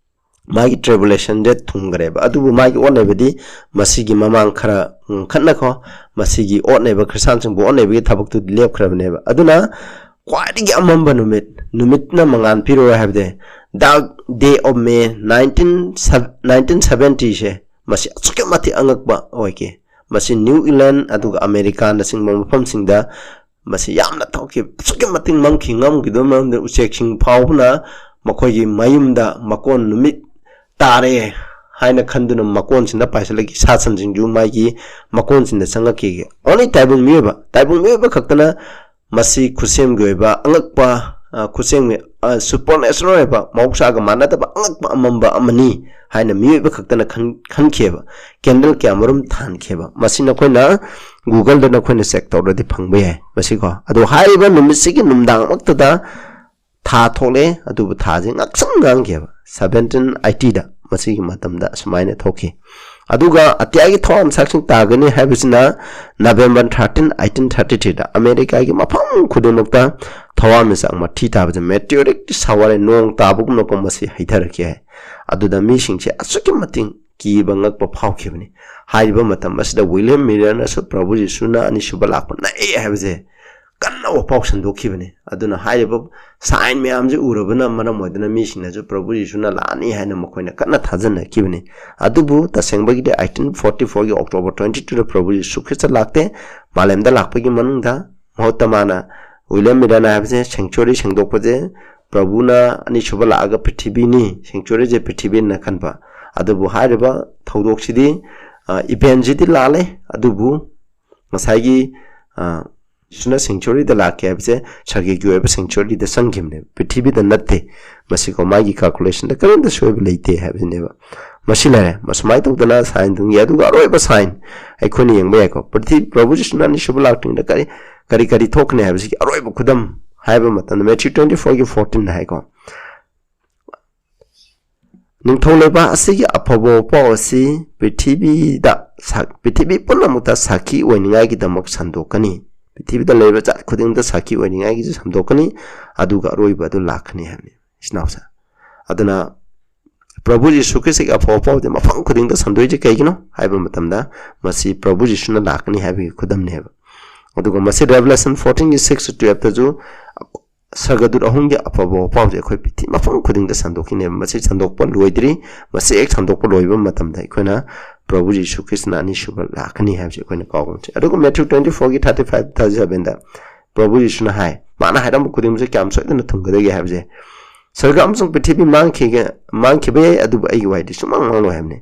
ꯃꯥꯒꯤ tribulationꯁꯦ ꯊꯨꯡꯈ꯭ꯔꯦꯕ꯫ ꯑꯗꯨꯕꯨ ꯃꯥꯒꯤ ꯑꯣꯠꯅꯕꯗꯤ ꯃꯁꯤꯒꯤ ꯃꯃꯥꯡ ꯈꯔ ꯉꯟꯈꯠꯅꯀꯣ, ꯃꯁꯤꯒꯤ ꯑꯣꯠꯅꯕ, ꯈ꯭ꯔꯤꯁꯇꯥꯟꯁꯤꯡꯕꯨ ꯑꯣꯠꯅꯕꯒꯤ ꯊꯕꯛꯇꯨꯗꯤ ꯂꯦꯞꯈ꯭ꯔꯕꯅꯦꯕ꯫ ꯑꯗꯨꯅ ꯈ꯭ꯋꯥꯏꯗꯒꯤ ꯑꯃꯝꯕ ꯅꯨꯃꯤꯠ, ꯅꯨꯃꯤꯠꯅ ꯃꯉꯥꯜ ꯄꯤꯔꯣꯏ ꯍꯥꯏꯕꯗꯤ Dark Day of May nineteen, nineteen seventyꯁꯦ, ꯃꯁꯤ ꯑꯁꯨꯛꯀꯤ ꯃꯇꯤꯛ ꯑꯉꯛꯄ ꯑꯣꯏꯈꯤ꯫ ꯃꯁꯤ New England ꯑꯗꯨꯒ ꯑꯃꯦꯔꯤꯀꯥꯅꯆꯤꯡꯕ ꯃꯐꯝꯁꯤꯡꯗ ꯃꯁꯤ ꯌꯥꯝꯅ ꯊꯣꯛꯈꯤ, ꯑꯁꯨꯛꯀꯤ ꯃꯇꯤꯛ ꯃꯝꯈꯤ, ꯃꯝꯈꯤꯗꯕ ꯃꯔꯝꯗ ꯎꯆꯦꯛꯁꯤꯡ ꯐꯥꯎꯕꯅ ꯃꯈꯣꯏꯒꯤ ꯃꯌꯨꯝꯗ ꯃꯀꯣꯟ ꯅꯨꯃꯤꯠ ꯇꯥꯔꯦ ꯍꯥꯏꯅ ꯈꯟꯗꯨꯅ ꯃꯀꯣꯟꯁꯤꯡꯗ ꯄꯥꯏꯁꯤꯜꯂꯛꯈꯤ꯫ ꯁꯥ ꯁꯟꯁꯤꯡꯁꯨ ꯃꯥꯒꯤ ꯃꯀꯣꯟꯁꯤꯡꯗ ꯆꯪꯉꯛꯈꯤꯒꯦ꯫ Only ꯇꯥꯏꯕꯪ ꯃꯤꯑꯣꯏꯕ, ꯇꯥꯏꯕꯪ ꯃꯤꯑꯣꯏꯕ ꯈꯛꯇꯅ ꯃꯁꯤ ꯈꯨꯠꯁꯦꯝꯒꯤ ꯑꯣꯏꯕ ꯑꯉꯛꯄ, ꯑ, ꯈꯨꯠꯁꯦꯝꯒꯤ, ꯑ, supernatural ꯑꯣꯏꯕ, ꯃꯍꯧꯁꯥꯒ ꯃꯥꯟꯅꯗꯕ ꯑꯉꯛꯄ ꯑꯃꯝꯕ ꯑꯃꯅꯤ ꯍꯥꯏꯅ ꯃꯤꯑꯣꯏꯕ ꯈꯛꯇꯅ ꯈꯟ-, ꯈꯟꯈꯤꯑꯕ꯫ Candle ꯀꯌꯥ ꯃꯔꯨꯝ ꯊꯥꯟꯈꯤꯑꯕ꯫ ꯃꯁꯤ ꯅꯈꯣꯏꯅ Google-ꯗ ꯅꯈꯣꯏꯅ check ꯇꯧꯔꯗꯤ ꯐꯪꯕ ꯌꯥꯏ ꯃꯁꯤꯀꯣ꯫ ꯑꯗꯣ ꯍꯥꯏꯔꯤꯕ ꯅꯨꯃꯤꯠꯁꯤꯒꯤ ꯅꯨꯡꯗꯥꯡꯃꯛꯇꯗ ꯊꯥ ꯊꯣꯛꯂꯛꯑꯦ, ꯑꯗꯨꯕꯨ ꯊꯥꯁꯦ ꯉꯥꯛꯁꯪ ꯉꯥꯡꯈꯤꯑꯕ꯫ Seventeen eighty-ꯗ ꯃꯁꯤꯒꯤ ꯃꯇꯝꯗ ꯑꯁꯨꯃꯥꯏꯅ ꯊꯣꯛꯈꯤ꯫ ꯑꯗꯨꯒ ꯑꯇꯤꯌꯥꯒꯤ ꯊꯋꯥꯟꯃꯤꯆꯥꯛꯁꯤꯡ ꯇꯥꯒꯅꯤ ꯍꯥꯏꯕꯁꯤꯅ November thirteen, eighteen thirty-three-ꯗ ꯑꯃꯦꯔꯤꯀꯥꯒꯤ ꯃꯐꯝ ꯈꯨꯗꯤꯡꯃꯛꯇ ꯊꯋꯥꯟꯃꯤꯆꯥꯛ ꯃꯊꯤ ꯇꯥꯕꯁꯦ meteorite shower, ꯅꯣꯡ ꯇꯥꯕꯒꯨꯝꯅꯀꯣ ꯃꯁꯤ ꯍꯩꯊꯔꯛꯈꯤ ꯍꯥꯏ꯫ ꯑꯗꯨꯗ ꯃꯤꯁꯤꯡꯁꯦ ꯑꯁꯨꯛꯀꯤ ꯃꯇꯤꯛ ꯀꯤꯕ ꯉꯛꯄ ꯐꯥꯎꯈꯤꯕꯅꯤ꯫ ꯍꯥꯏꯔꯤꯕ ꯃꯇꯝ ꯑꯁꯤꯗ ꯋꯤꯂꯤꯌꯝ ꯃꯤꯂꯔꯅꯁꯨ ꯄ꯭ꯔꯚꯨ ꯌꯤꯁꯨꯅ ꯑꯅꯤꯁꯨꯕ ꯂꯥꯛꯄ ꯅꯛꯑꯦ ꯍꯥꯏꯕꯁꯦ ꯀꯟꯅ ꯋꯥꯄꯥꯎ ꯁꯟꯗꯣꯛꯈꯤꯕꯅꯤ꯫ ꯑꯗꯨꯅ ꯍꯥꯏꯔꯤꯕ sign ꯃꯌꯥꯝꯁꯤ ꯎꯔꯕꯅ ꯃꯔꯝ ꯑꯣꯏꯗꯨꯅ ꯃꯤꯁꯤꯡꯅꯁꯨ ꯄ꯭ꯔꯚꯨ ꯌꯤꯁꯨꯅ ꯂꯥꯛꯑꯅꯤ ꯍꯥꯏꯅ ꯃꯈꯣꯏꯅ ꯀꯟꯅ ꯊꯥꯖꯅꯈꯤꯕꯅꯤ꯫ ꯑꯗꯨꯕꯨ ꯇꯁꯦꯡꯕꯒꯤꯗꯤ eighteen forty-four-ꯒꯤ October twenty-two-ꯗ ꯄ꯭ꯔꯚꯨ ꯌꯤꯁꯨ ꯈ꯭ꯔꯤꯁꯇ ꯂꯥꯛꯇꯦ꯫ ꯃꯥꯂꯦꯝꯗ ꯂꯥꯛꯄꯒꯤ ꯃꯅꯨꯡꯗ ꯃꯍꯨꯠꯇ ꯃꯥꯅ ꯋꯤꯂꯤꯌꯝ ꯃꯤꯂꯔꯅ ꯍꯥꯏꯕꯁꯦ sanctuary ꯁꯦꯡꯗꯣꯛꯄꯁꯦ ꯄ꯭ꯔꯚꯨꯅ ꯑꯅꯤꯁꯨꯕ ꯂꯥꯛꯑꯒ ꯄ꯭ꯔꯤꯊꯤꯕꯤꯅꯤ, sanctuary-ꯁꯦ ꯄ꯭ꯔꯤꯊꯤꯕꯤꯅ ꯈꯟꯕ꯫ ꯑꯗꯨꯕꯨ ꯍꯥꯏꯔꯤꯕ ꯊꯧꯗꯣꯛꯁꯤꯗꯤ, ꯑ, event-ꯁꯤꯗꯤ ꯂꯥꯜꯂꯦ, ꯑꯗꯨꯕꯨ ꯉꯁꯥꯏꯒꯤ, ꯑ, ꯌꯤꯁꯨꯅ sanctuary-ꯗ ꯂꯥꯛꯀꯦ ꯍꯥꯏꯕꯁꯦ ꯁꯔꯒꯒꯤ ꯑꯣꯏꯕ sanctuary-ꯗ ꯆꯪꯈꯤꯕꯅꯦ, ꯄ꯭ꯔꯤꯊꯤꯕꯤꯗ ꯅꯠꯇꯦ꯫ ꯃꯁꯤꯀꯣ ꯃꯥꯒꯤ calculation-ꯗ ꯀꯔꯤꯝꯇ ꯁꯣꯏꯕ ꯂꯩꯇꯦ ꯍꯥꯏꯕꯁꯤꯅꯦꯕ꯫ ꯃꯁꯤ ꯂꯩꯔꯦ꯫ ꯃꯁꯨꯃꯥꯏꯅ ꯇꯧꯗꯅ sign ꯊꯨꯝꯒꯤ, ꯑꯗꯨꯒ ꯑꯔꯣꯏꯕ sign ꯑꯩꯈꯣꯏꯅ ꯌꯦꯡꯕ ꯌꯥꯏꯀꯣ꯫ ꯄ꯭ꯔꯤꯊꯤ-, ꯄ꯭ꯔꯚꯨ ꯖꯤꯁꯨꯅ ꯑꯅꯤꯁꯨꯕ ꯂꯥꯛꯇ꯭ꯔꯤꯉꯩꯗ ꯀꯔꯤ, ꯀꯔꯤ ꯀꯔꯤ ꯊꯣꯛꯀꯅꯤ ꯍꯥꯏꯕꯁꯤꯒꯤ ꯑꯔꯣꯏꯕ ꯈꯨꯗꯝ ꯍꯥꯏꯕ ꯃꯇꯝꯗ Matthew twenty-four-ꯒꯤ fourteen ꯍꯥꯏꯀꯣ꯫ ꯅꯤꯡꯊꯧ ꯂꯩꯕꯥꯛ ꯑꯁꯤꯒꯤ ꯑꯐꯕ ꯄꯥꯎ ꯑꯁꯤ ꯄ꯭ꯔꯤꯊꯤꯕꯤꯗ ꯁꯥ-, ꯄ꯭ꯔꯤꯊꯤꯕꯤ ꯄꯨꯝꯅꯃꯛꯇ ꯁꯥꯈꯤ ꯑꯣꯏꯅꯤꯡꯉꯥꯏꯒꯤꯗꯃꯛ ꯁꯟꯗꯣꯛꯀꯅꯤ꯫ ꯄ꯭ꯔꯤꯊꯤꯕꯤꯗ ꯂꯩꯕ ꯖꯥꯠ ꯈꯨꯗꯤꯡꯗ ꯁꯥꯈꯤ ꯑꯣꯏꯅꯤꯡꯉꯥꯏꯒꯤꯁꯨ ꯁꯟꯗꯣꯛꯀꯅꯤ, ꯑꯗꯨꯒ ꯑꯔꯣꯏꯕ ꯑꯗꯨ ꯂꯥꯛꯀꯅꯤ ꯍꯥꯏꯕꯅꯤ꯫ ꯏꯆꯤꯟ ꯏꯅꯥꯎꯁꯦ, ꯑꯗꯨꯅ ꯄ꯭ꯔꯚꯨ ꯖꯤꯁꯨ ꯈ꯭ꯔꯤꯁꯇꯒꯤ ꯑꯐꯕ ꯄꯥꯎꯗꯤ ꯃꯐꯝ ꯈꯨꯗꯤꯡꯗ ꯁꯟꯗꯣꯛꯏꯁꯦ ꯀꯩꯒꯤꯅꯣ ꯍꯥꯏꯕ ꯃꯇꯝꯗ, ꯃꯁꯤ ꯄ꯭ꯔꯚꯨ ꯖꯤꯁꯨꯅ ꯂꯥꯛꯀꯅꯤ ꯍꯥꯏꯕꯒꯤ ꯈꯨꯗꯝꯅꯦꯕ꯫ ꯑꯗꯨꯒ ꯃꯁꯤ Revelation fourteen-ꯒꯤ six to twelve-ꯇꯁꯨ ꯁꯔꯒꯗꯨꯠ ꯑꯍꯨꯝꯒꯤ ꯑꯐꯕ ꯄꯥꯎꯁꯦ ꯑꯩꯈꯣꯏ ꯄ꯭ꯔꯤꯊꯤꯕꯤ ꯃꯐꯝ ꯈꯨꯗꯤꯡꯗ ꯁꯟꯗꯣꯛꯈꯤꯅꯦꯕ꯫ ꯃꯁꯤ ꯁꯟꯗꯣꯛꯄ ꯂꯣꯏꯗ꯭ꯔꯤ꯫ ꯃꯁꯤ ꯍꯦꯛ ꯁꯟꯗꯣꯛꯄ ꯂꯣꯏꯕ ꯃꯇꯝꯗ ꯑꯩꯈꯣꯏꯅ ꯄ꯭ꯔꯚꯨ ꯖꯤꯁꯨ ꯈ꯭ꯔꯤꯁꯇꯅ ꯑꯅꯤꯁꯨꯕ ꯂꯥꯛꯀꯅꯤ ꯍꯥꯏꯕꯁꯦ ꯑꯩꯈꯣꯏꯅ ꯀꯥꯎꯒꯨꯝꯁꯦ꯫ ꯑꯗꯨꯒ Matthew twenty-four-ꯒꯤ thirty-five to thirty-seven-ꯗ ꯄ꯭ꯔꯚꯨ ꯖꯤꯁꯨꯅ ꯍꯥꯏ, ꯃꯥꯅ ꯍꯥꯏꯔꯝꯕ ꯈꯨꯗꯤꯡꯃꯛꯁꯦ ꯀꯌꯥꯝ ꯁꯣꯏꯗꯅ ꯊꯨꯡꯒꯗꯒꯦ ꯍꯥꯏꯕꯁꯦ, ꯁꯔꯒ ꯑꯃꯁꯨꯡ ꯄ꯭ꯔꯤꯊꯤꯕꯤ ꯃꯥꯡꯈꯤꯒ-, ꯃꯥꯡꯈꯤꯕ ꯌꯥꯏ, ꯑꯗꯨꯕꯨ ꯑꯩꯒꯤ ꯋꯥꯍꯩꯗꯤ ꯁꯨꯃꯥꯡ ꯃꯥꯡꯂꯣꯏ ꯍꯥꯏꯕꯅꯤ꯫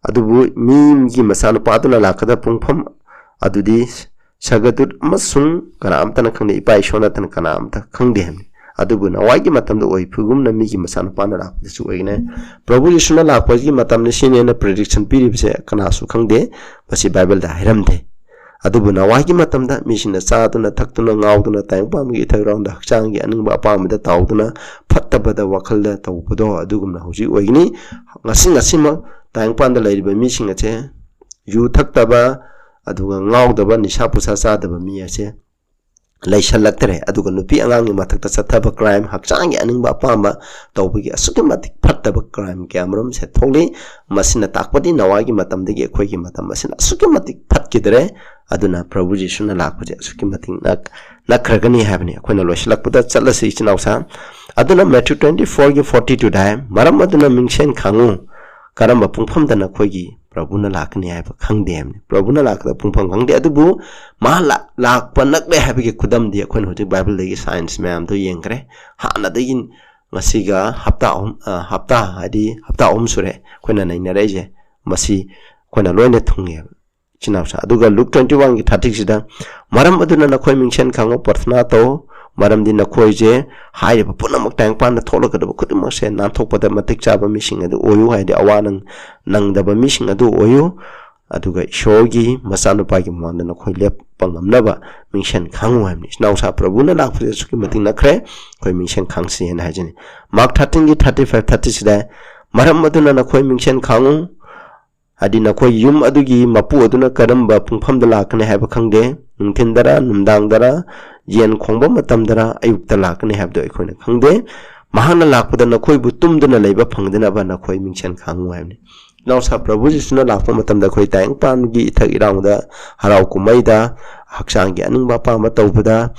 ꯑꯗꯨꯕꯨ ꯃꯤꯒꯤ ꯃꯆꯥꯅꯨꯄꯥꯗꯨꯅ ꯂꯥꯛꯀꯗꯕ ꯄꯨꯡꯐꯝ ꯑꯗꯨꯗꯤ ꯁꯔꯒꯗꯨꯠ ꯑꯃꯁꯨꯡ ꯀꯅꯥ ꯑꯃꯇꯅ ꯈꯪꯗꯦ, ꯏꯄꯥ ꯏꯁꯣꯔ ꯅꯠꯇꯅ ꯀꯅꯥ ꯑꯃꯇ ꯈꯪꯗꯦ ꯍꯥꯏꯕꯅꯤ꯫ ꯑꯗꯨꯕꯨ ꯅꯋꯥꯒꯤ ꯃꯇꯝꯗ ꯑꯣꯏ ꯐꯤꯕꯝꯒꯨꯝꯅ ꯃꯤꯒꯤ ꯃꯆꯥꯅꯨꯄꯥꯅ ꯂꯥꯛꯄꯗꯁꯨ ꯑꯣꯏꯒꯅꯤ꯫ ꯄ꯭ꯔꯚꯨ ꯌꯤꯁꯨꯅ ꯂꯥꯛꯄꯒꯤ ꯃꯇꯝꯅꯤ, ꯁꯤꯅꯦꯅ prediction ꯄꯤꯔꯤꯕꯁꯦ ꯀꯅꯥꯁꯨ ꯈꯪꯗꯦ, ꯃꯁꯤ ꯕꯥꯏꯕꯜꯗ ꯍꯥꯏꯔꯝꯗꯦ꯫ ꯑꯗꯨꯕꯨ ꯅꯋꯥꯒꯤ ꯃꯇꯝꯗ ꯃꯤꯁꯤꯡꯅ ꯆꯥꯗꯨꯅ, ꯊꯛꯇꯨꯅ, ꯉꯥꯎꯗꯨꯅ, ꯇꯥꯏꯕꯪ ꯄꯥꯟꯕꯒꯤ ꯏꯊꯛ ꯏꯔꯥꯎꯗ ꯍꯛꯆꯥꯡꯒꯤ ꯑꯅꯤꯡꯕ ꯑꯄꯥꯝꯕꯗ ꯇꯥꯎꯗꯨꯅ, ꯐꯠꯇꯕꯗ ꯋꯥꯈꯜꯗ ꯇꯧꯕꯗꯣ ꯑꯗꯨꯒꯨꯝꯅ ꯍꯧꯖꯤꯛ ꯑꯣꯏꯒꯅꯤ꯫ ꯉꯁꯤ ꯉꯁꯤꯃꯛ ꯇꯥꯏꯕꯪ ꯄꯥꯟꯗ ꯂꯩꯔꯤꯕ ꯃꯤꯁꯤꯡ ꯑꯁꯦ ꯌꯨ ꯊꯛꯇꯕ, ꯑꯗꯨꯒ ꯉꯥꯎꯗꯕ, ꯅꯤꯁꯥ ꯄꯨꯁꯥ ꯆꯥꯗꯕ ꯃꯤ ꯑꯁꯦ ꯂꯩꯁꯜꯂꯛꯇ꯭ꯔꯦ꯫ ꯑꯗꯨꯒ ꯅꯨꯄꯤ ꯑꯉꯥꯡꯒꯤ ꯃꯊꯛꯇ ꯆꯠꯊꯕ crime, ꯍꯛꯆꯥꯡꯒꯤ ꯑꯅꯤꯡꯕ ꯑꯄꯥꯝꯕ ꯇꯧꯕꯒꯤ ꯑꯁꯨꯛꯀꯤ ꯃꯇꯤꯛ ꯐꯠꯇꯕ crime ꯀꯌꯥ ꯃꯔꯨꯝꯁꯦ ꯊꯣꯛꯂꯤ꯫ ꯃꯁꯤꯅ ꯇꯥꯛꯄꯗꯤ ꯅꯋꯥꯒꯤ ꯃꯇꯝꯗꯒꯤ ꯑꯩꯈꯣꯏꯒꯤ ꯃꯇꯝ ꯑꯁꯤꯅ ꯑꯁꯨꯛꯀꯤ ꯃꯇꯤꯛ ꯐꯠꯈꯤꯗ꯭ꯔꯦ꯫ ꯑꯗꯨꯅ ꯄ꯭ꯔꯚꯨ ꯖꯤꯁꯨꯅ ꯂꯥꯛꯄꯁꯦ ꯑꯁꯨꯛꯀꯤ ꯃꯇꯤꯛ ꯅꯛ-, ꯅꯛꯈ꯭ꯔꯒꯅꯤ ꯍꯥꯏꯕꯅꯤ꯫ ꯑꯩꯈꯣꯏꯅ ꯂꯣꯏꯁꯤꯜꯂꯛꯄꯗ ꯆꯠꯂꯁꯤ, ꯏꯆꯤꯟ ꯏꯅꯥꯎꯁꯥ꯫ ꯑꯗꯨꯅ Matthew twenty fourꯒꯤ forty twoꯗ ꯍꯥꯏ, "ꯃꯔꯝ ꯑꯗꯨꯅ ꯃꯤꯡꯁꯦꯟ ꯈꯥꯡꯉꯨ, ꯀꯔꯝꯕ ꯄꯨꯡꯐꯝꯗ ꯅꯈꯣꯏꯒꯤ ꯄ꯭ꯔꯚꯨꯅ ꯂꯥꯛꯀꯅꯤ ꯍꯥꯏꯕ ꯈꯪꯗꯦ" ꯍꯥꯏꯕꯅꯤ꯫ ꯄ꯭ꯔꯚꯨꯅ ꯂꯥꯛꯀꯗꯕ ꯄꯨꯡꯐꯝ ꯈꯪꯗꯦ, ꯑꯗꯨꯕꯨ ꯃꯥ ꯂꯥ-, ꯂꯥꯛꯄ ꯅꯛꯂꯦ ꯍꯥꯏꯕꯒꯤ ꯈꯨꯗꯝꯗꯤ ꯑꯩꯈꯣꯏꯅ ꯍꯧꯖꯤꯛ ꯕꯥꯏꯕꯜꯗꯒꯤ signs ꯃꯌꯥꯝꯗꯣ ꯌꯦꯡꯈ꯭ꯔꯦ꯫ ꯍꯥꯟꯅꯗꯒꯤ ꯉꯁꯤꯒ ꯍꯞꯇꯥ ꯑꯍꯨꯝ, ꯑ, ꯍꯞꯇꯥ ꯍꯥꯏꯗꯤ ꯍꯞꯇꯥ ꯑꯍꯨꯝ ꯁꯨꯔꯦ ꯑꯩꯈꯣꯏꯅ ꯅꯩꯅꯔꯛꯏꯁꯦ꯫ ꯃꯁꯤ ꯑꯩꯈꯣꯏꯅ ꯂꯣꯏꯅ ꯊꯨꯡꯉꯦꯕ, ꯏꯆꯤꯟ ꯏꯅꯥꯎꯁꯥ꯫ ꯑꯗꯨꯒ Luke twenty oneꯒꯤ thirty sixꯗ, "ꯃꯔꯝ ꯑꯗꯨꯅ ꯅꯈꯣꯏ ꯃꯤꯡꯁꯦꯟ ꯈꯪꯉꯨ, ꯄ꯭ꯔꯊꯅꯥ ꯇꯧ, ꯃꯔꯝꯗꯤ ꯅꯈꯣꯏꯁꯦ ꯍꯥꯏꯔꯤꯕ ꯄꯨꯝꯅꯃꯛ ꯇꯥꯏꯕꯪ ꯄꯥꯟꯗ ꯊꯣꯛꯂꯛꯀꯗꯕ ꯈꯨꯗꯤꯡꯃꯛꯁꯦ ꯅꯥꯟꯊꯣꯛꯄꯗ ꯃꯇꯤꯛ ꯆꯥꯕ ꯃꯤꯁꯤꯡ ꯑꯗꯨ ꯑꯣꯏꯌꯨ", ꯍꯥꯏꯗꯤ ꯑꯋꯥ ꯅꯪ-, ꯅꯪꯗꯕ ꯃꯤꯁꯤꯡ ꯑꯗꯨ ꯑꯣꯏꯌꯨ꯫ ꯑꯗꯨꯒ ꯏꯁꯣꯔꯒꯤ ꯃꯆꯥꯅꯨꯄꯥꯒꯤ ꯃꯃꯥꯡꯗ ꯅꯈꯣꯏ ꯂꯦꯞꯄ ꯉꯝꯅꯕ ꯃꯤꯡꯁꯦꯟ ꯈꯥꯡꯉꯨ ꯍꯥꯏꯕꯅꯤ꯫ ꯏꯆꯤꯟ ꯏꯅꯥꯎꯁꯥ, ꯄ꯭ꯔꯚꯨꯅ ꯂꯥꯛꯄꯁꯦ ꯑꯁꯨꯛꯀꯤ ꯃꯇꯤꯛ ꯅꯛꯈ꯭ꯔꯦ, ꯑꯩꯈꯣꯏ ꯃꯤꯡꯁꯦꯟ ꯈꯥꯡꯁꯤ ꯍꯥꯏꯅ ꯍꯥꯏꯖꯅꯤ꯫ Mark thirteenꯒꯤ thirty five thirty sixꯗ, "ꯃꯔꯝ ꯑꯗꯨꯅ ꯅꯈꯣꯏ ꯃꯤꯡꯁꯦꯟ ꯈꯥꯡꯉꯨ, ꯍꯥꯏꯗꯤ ꯅꯈꯣꯏ ꯌꯨꯝ ꯑꯗꯨꯒꯤ ꯃꯄꯨ ꯑꯗꯨꯅ ꯀꯔꯝꯕ ꯄꯨꯡꯐꯝꯗ ꯂꯥꯛꯀꯅꯤ ꯍꯥꯏꯕ ꯈꯪꯗꯦ, ꯅꯨꯡꯊꯤꯟꯗꯔ, ꯅꯨꯡꯗꯥꯡꯗꯔ, ꯌꯦꯟ ꯈꯣꯡꯕ ꯃꯇꯝꯗꯔ, ꯑꯌꯨꯛꯇ ꯂꯥꯛꯀꯅꯤ ꯍꯥꯏꯕꯗꯣ ꯑꯩꯈꯣꯏꯅ ꯈꯪꯗꯦ꯫ ꯃꯍꯥꯛꯅ ꯂꯥꯛꯄꯗ ꯅꯈꯣꯏꯕꯨ ꯇꯨꯝꯗꯨꯅ ꯂꯩꯕ ꯐꯪꯗꯅꯕ ꯅꯈꯣꯏ ꯃꯤꯡꯁꯦꯟ ꯈꯥꯡꯉꯨ" ꯍꯥꯏꯕꯅꯤ꯫ ꯏꯅꯥꯎꯁꯥ, ꯄ꯭ꯔꯚꯨ ꯖꯤꯁꯨꯅ ꯂꯥꯛꯄ ꯃꯇꯝꯗ ꯑꯩꯈꯣꯏ ꯇꯥꯏꯕꯪ ꯄꯥꯟꯒꯤ ꯏꯊꯛ ꯏꯔꯥꯡꯗ, ꯍꯔꯥꯎ ꯀꯨꯝꯍꯩꯗ, ꯍꯛꯆꯥꯡꯒꯤ ꯑꯅꯤꯡꯕ ꯑꯄꯥꯝꯕ ꯇꯧꯕꯗ,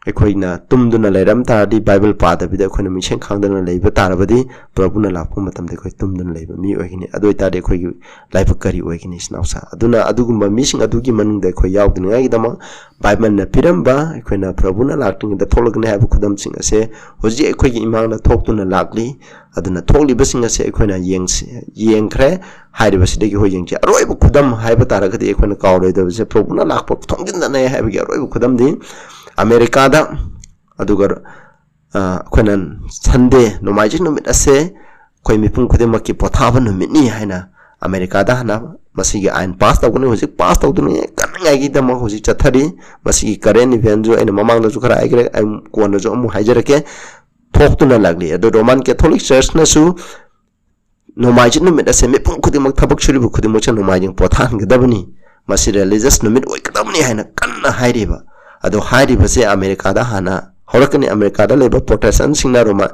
ꯑꯩꯈꯣꯏꯅ ꯇꯨꯝꯗꯨꯅ ꯂꯩꯔꯝ ꯇꯥꯔꯗꯤ, ꯕꯥꯏꯕꯜ ꯄꯥꯗꯕꯤꯗ ꯑꯩꯈꯣꯏꯅ ꯃꯤꯡꯁꯦꯡ ꯈꯥꯡꯗꯅ ꯂꯩꯕ ꯇꯥꯔꯕꯗꯤ, ꯄ꯭ꯔꯚꯨꯅ ꯂꯥꯛꯄ ꯃꯇꯝꯗ ꯑꯩꯈꯣꯏ ꯇꯨꯝꯗꯨꯅ ꯂꯩꯕ ꯃꯤ ꯑꯣꯏꯒꯅꯤ꯫ ꯑꯗꯨ ꯑꯣꯏꯇꯥꯔꯗꯤ ꯑꯩꯈꯣꯏꯒꯤ ꯂꯥꯏꯕꯛ ꯀꯔꯤ ꯑꯣꯏꯒꯅꯤ, ꯏꯆꯤꯟ ꯏꯅꯥꯎꯁꯥ? ꯑꯗꯨꯅ ꯑꯗꯨꯒꯨꯝꯕ ꯃꯤꯁꯤꯡ ꯑꯗꯨꯒꯤ ꯃꯅꯨꯡꯗ ꯑꯩꯈꯣꯏ ꯌꯥꯎꯗꯅꯤꯡꯉꯥꯏꯒꯤꯗꯃꯛ ꯕꯥꯏꯕꯜꯅ ꯄꯤꯔꯝꯕ, ꯑꯩꯈꯣꯏꯅ ꯄ꯭ꯔꯚꯨꯅ ꯂꯥꯛꯇ꯭ꯔꯤꯉꯩꯗ ꯊꯣꯛꯂꯛꯀꯅꯤ ꯍꯥꯏꯕ ꯈꯨꯗꯝꯁꯤꯡ ꯑꯁꯦ ꯍꯧꯖꯤꯛ ꯑꯩꯈꯣꯏꯒꯤ ꯏꯃꯥꯡꯗ ꯊꯣꯛꯇꯨꯅ ꯂꯥꯛꯂꯤ꯫ ꯑꯗꯨꯅ ꯊꯣꯛꯂꯤꯕꯁꯤꯡ ꯑꯁꯦ ꯑꯩꯈꯣꯏꯅ ꯌꯦꯡꯁꯤ-, ꯌꯦꯡꯈ꯭ꯔꯦ꯫ ꯍꯥꯏꯔꯤꯕꯁꯤꯗꯒꯤ ꯑꯩꯈꯣꯏ ꯌꯦꯡꯁꯤ꯫ ꯑꯔꯣꯏꯕ ꯈꯨꯗꯝ ꯍꯥꯏꯕ ꯇꯥꯔꯒꯗꯤ, ꯑꯩꯈꯣꯏꯅ ꯀꯥꯎꯔꯣꯏꯗꯕꯁꯦ, ꯄ꯭ꯔꯚꯨꯅ ꯂꯥꯛꯄ ꯊꯣꯡꯖꯤꯟꯗꯅꯦ ꯍꯥꯏꯕꯒꯤ ꯑꯔꯣꯏꯕ ꯈꯨꯗꯝꯗꯤ ꯑꯃꯦꯔꯤꯀꯥꯗ, ꯑꯗꯨꯒ, ꯑ, ꯑꯩꯈꯣꯏꯅ ꯁꯟꯗꯦ, ꯅꯣꯡꯃꯥꯏꯖꯤꯡ ꯅꯨꯃꯤꯠ ꯑꯁꯦ ꯑꯩꯈꯣꯏ ꯃꯤꯄꯨꯝ ꯈꯨꯗꯤꯡꯃꯛꯀꯤ ꯄꯣꯊꯥꯕ ꯅꯨꯃꯤꯠꯅꯤ ꯍꯥꯏꯅ ꯑꯃꯦꯔꯤꯀꯥꯗ ꯍꯥꯟꯅ ꯃꯁꯤꯒꯤ ꯑꯥꯏꯟ ꯄꯥꯁ ꯇꯧꯒꯅꯤ꯫ ꯍꯧꯖꯤꯛ ꯄꯥꯁ ꯇꯧꯗꯨꯅ ꯀꯟꯅꯉꯥꯏꯒꯤꯗꯃꯛ ꯍꯧꯖꯤꯛ ꯆꯠꯊꯔꯤ꯫ ꯃꯁꯤꯒꯤ ꯀꯔꯦꯟ ꯏꯚꯦꯟꯁꯨ ꯑꯩꯅ ꯃꯃꯥꯡꯗꯁꯨ ꯈꯔ ꯍꯥꯏꯈ꯭ꯔꯦ, ꯑꯩ ꯀꯣꯟꯅꯁꯨ ꯑꯃꯨꯛ ꯍꯥꯏꯖꯔꯛꯀꯦ, ꯊꯣꯛꯇꯨꯅ ꯂꯥꯛꯂꯤ꯫ ꯑꯗꯣ ꯔꯣꯃꯥꯟ ꯀꯦꯊꯣꯂꯤꯛ ꯆꯔꯆꯅꯁꯨ ꯅꯣꯡꯃꯥꯏꯖꯤꯡ ꯅꯨꯃꯤꯠ ꯑꯁꯦ ꯃꯤꯄꯨꯝ ꯈꯨꯗꯤꯡꯃꯛ, ꯊꯕꯛ ꯁꯨꯔꯤꯕ ꯈꯨꯗꯤꯡꯃꯛꯁꯦ ꯅꯣꯡꯃꯥꯏꯖꯤꯡ ꯄꯣꯊꯥꯍꯟꯒꯗꯕꯅꯤ, ꯃꯁꯤ ꯔꯤꯂꯤꯖꯁ ꯅꯨꯃꯤꯠ ꯑꯣꯏꯒꯗꯕꯅꯤ ꯍꯥꯏꯅ ꯀꯟꯅ ꯍꯥꯏꯔꯤꯕ꯫ ꯑꯗꯣ ꯍꯥꯏꯔꯤꯕꯁꯦ ꯑꯃꯦꯔꯤꯀꯥꯗ ꯍꯥꯟꯅ ꯍꯧꯔꯛꯀꯅꯤ꯫ ꯑꯃꯦꯔꯤꯀꯥꯗ ꯂꯩꯕ ꯄ꯭ꯔꯣꯇꯦꯁꯇꯦꯟꯁꯤꯡꯅ ꯔꯣꯃꯥ-,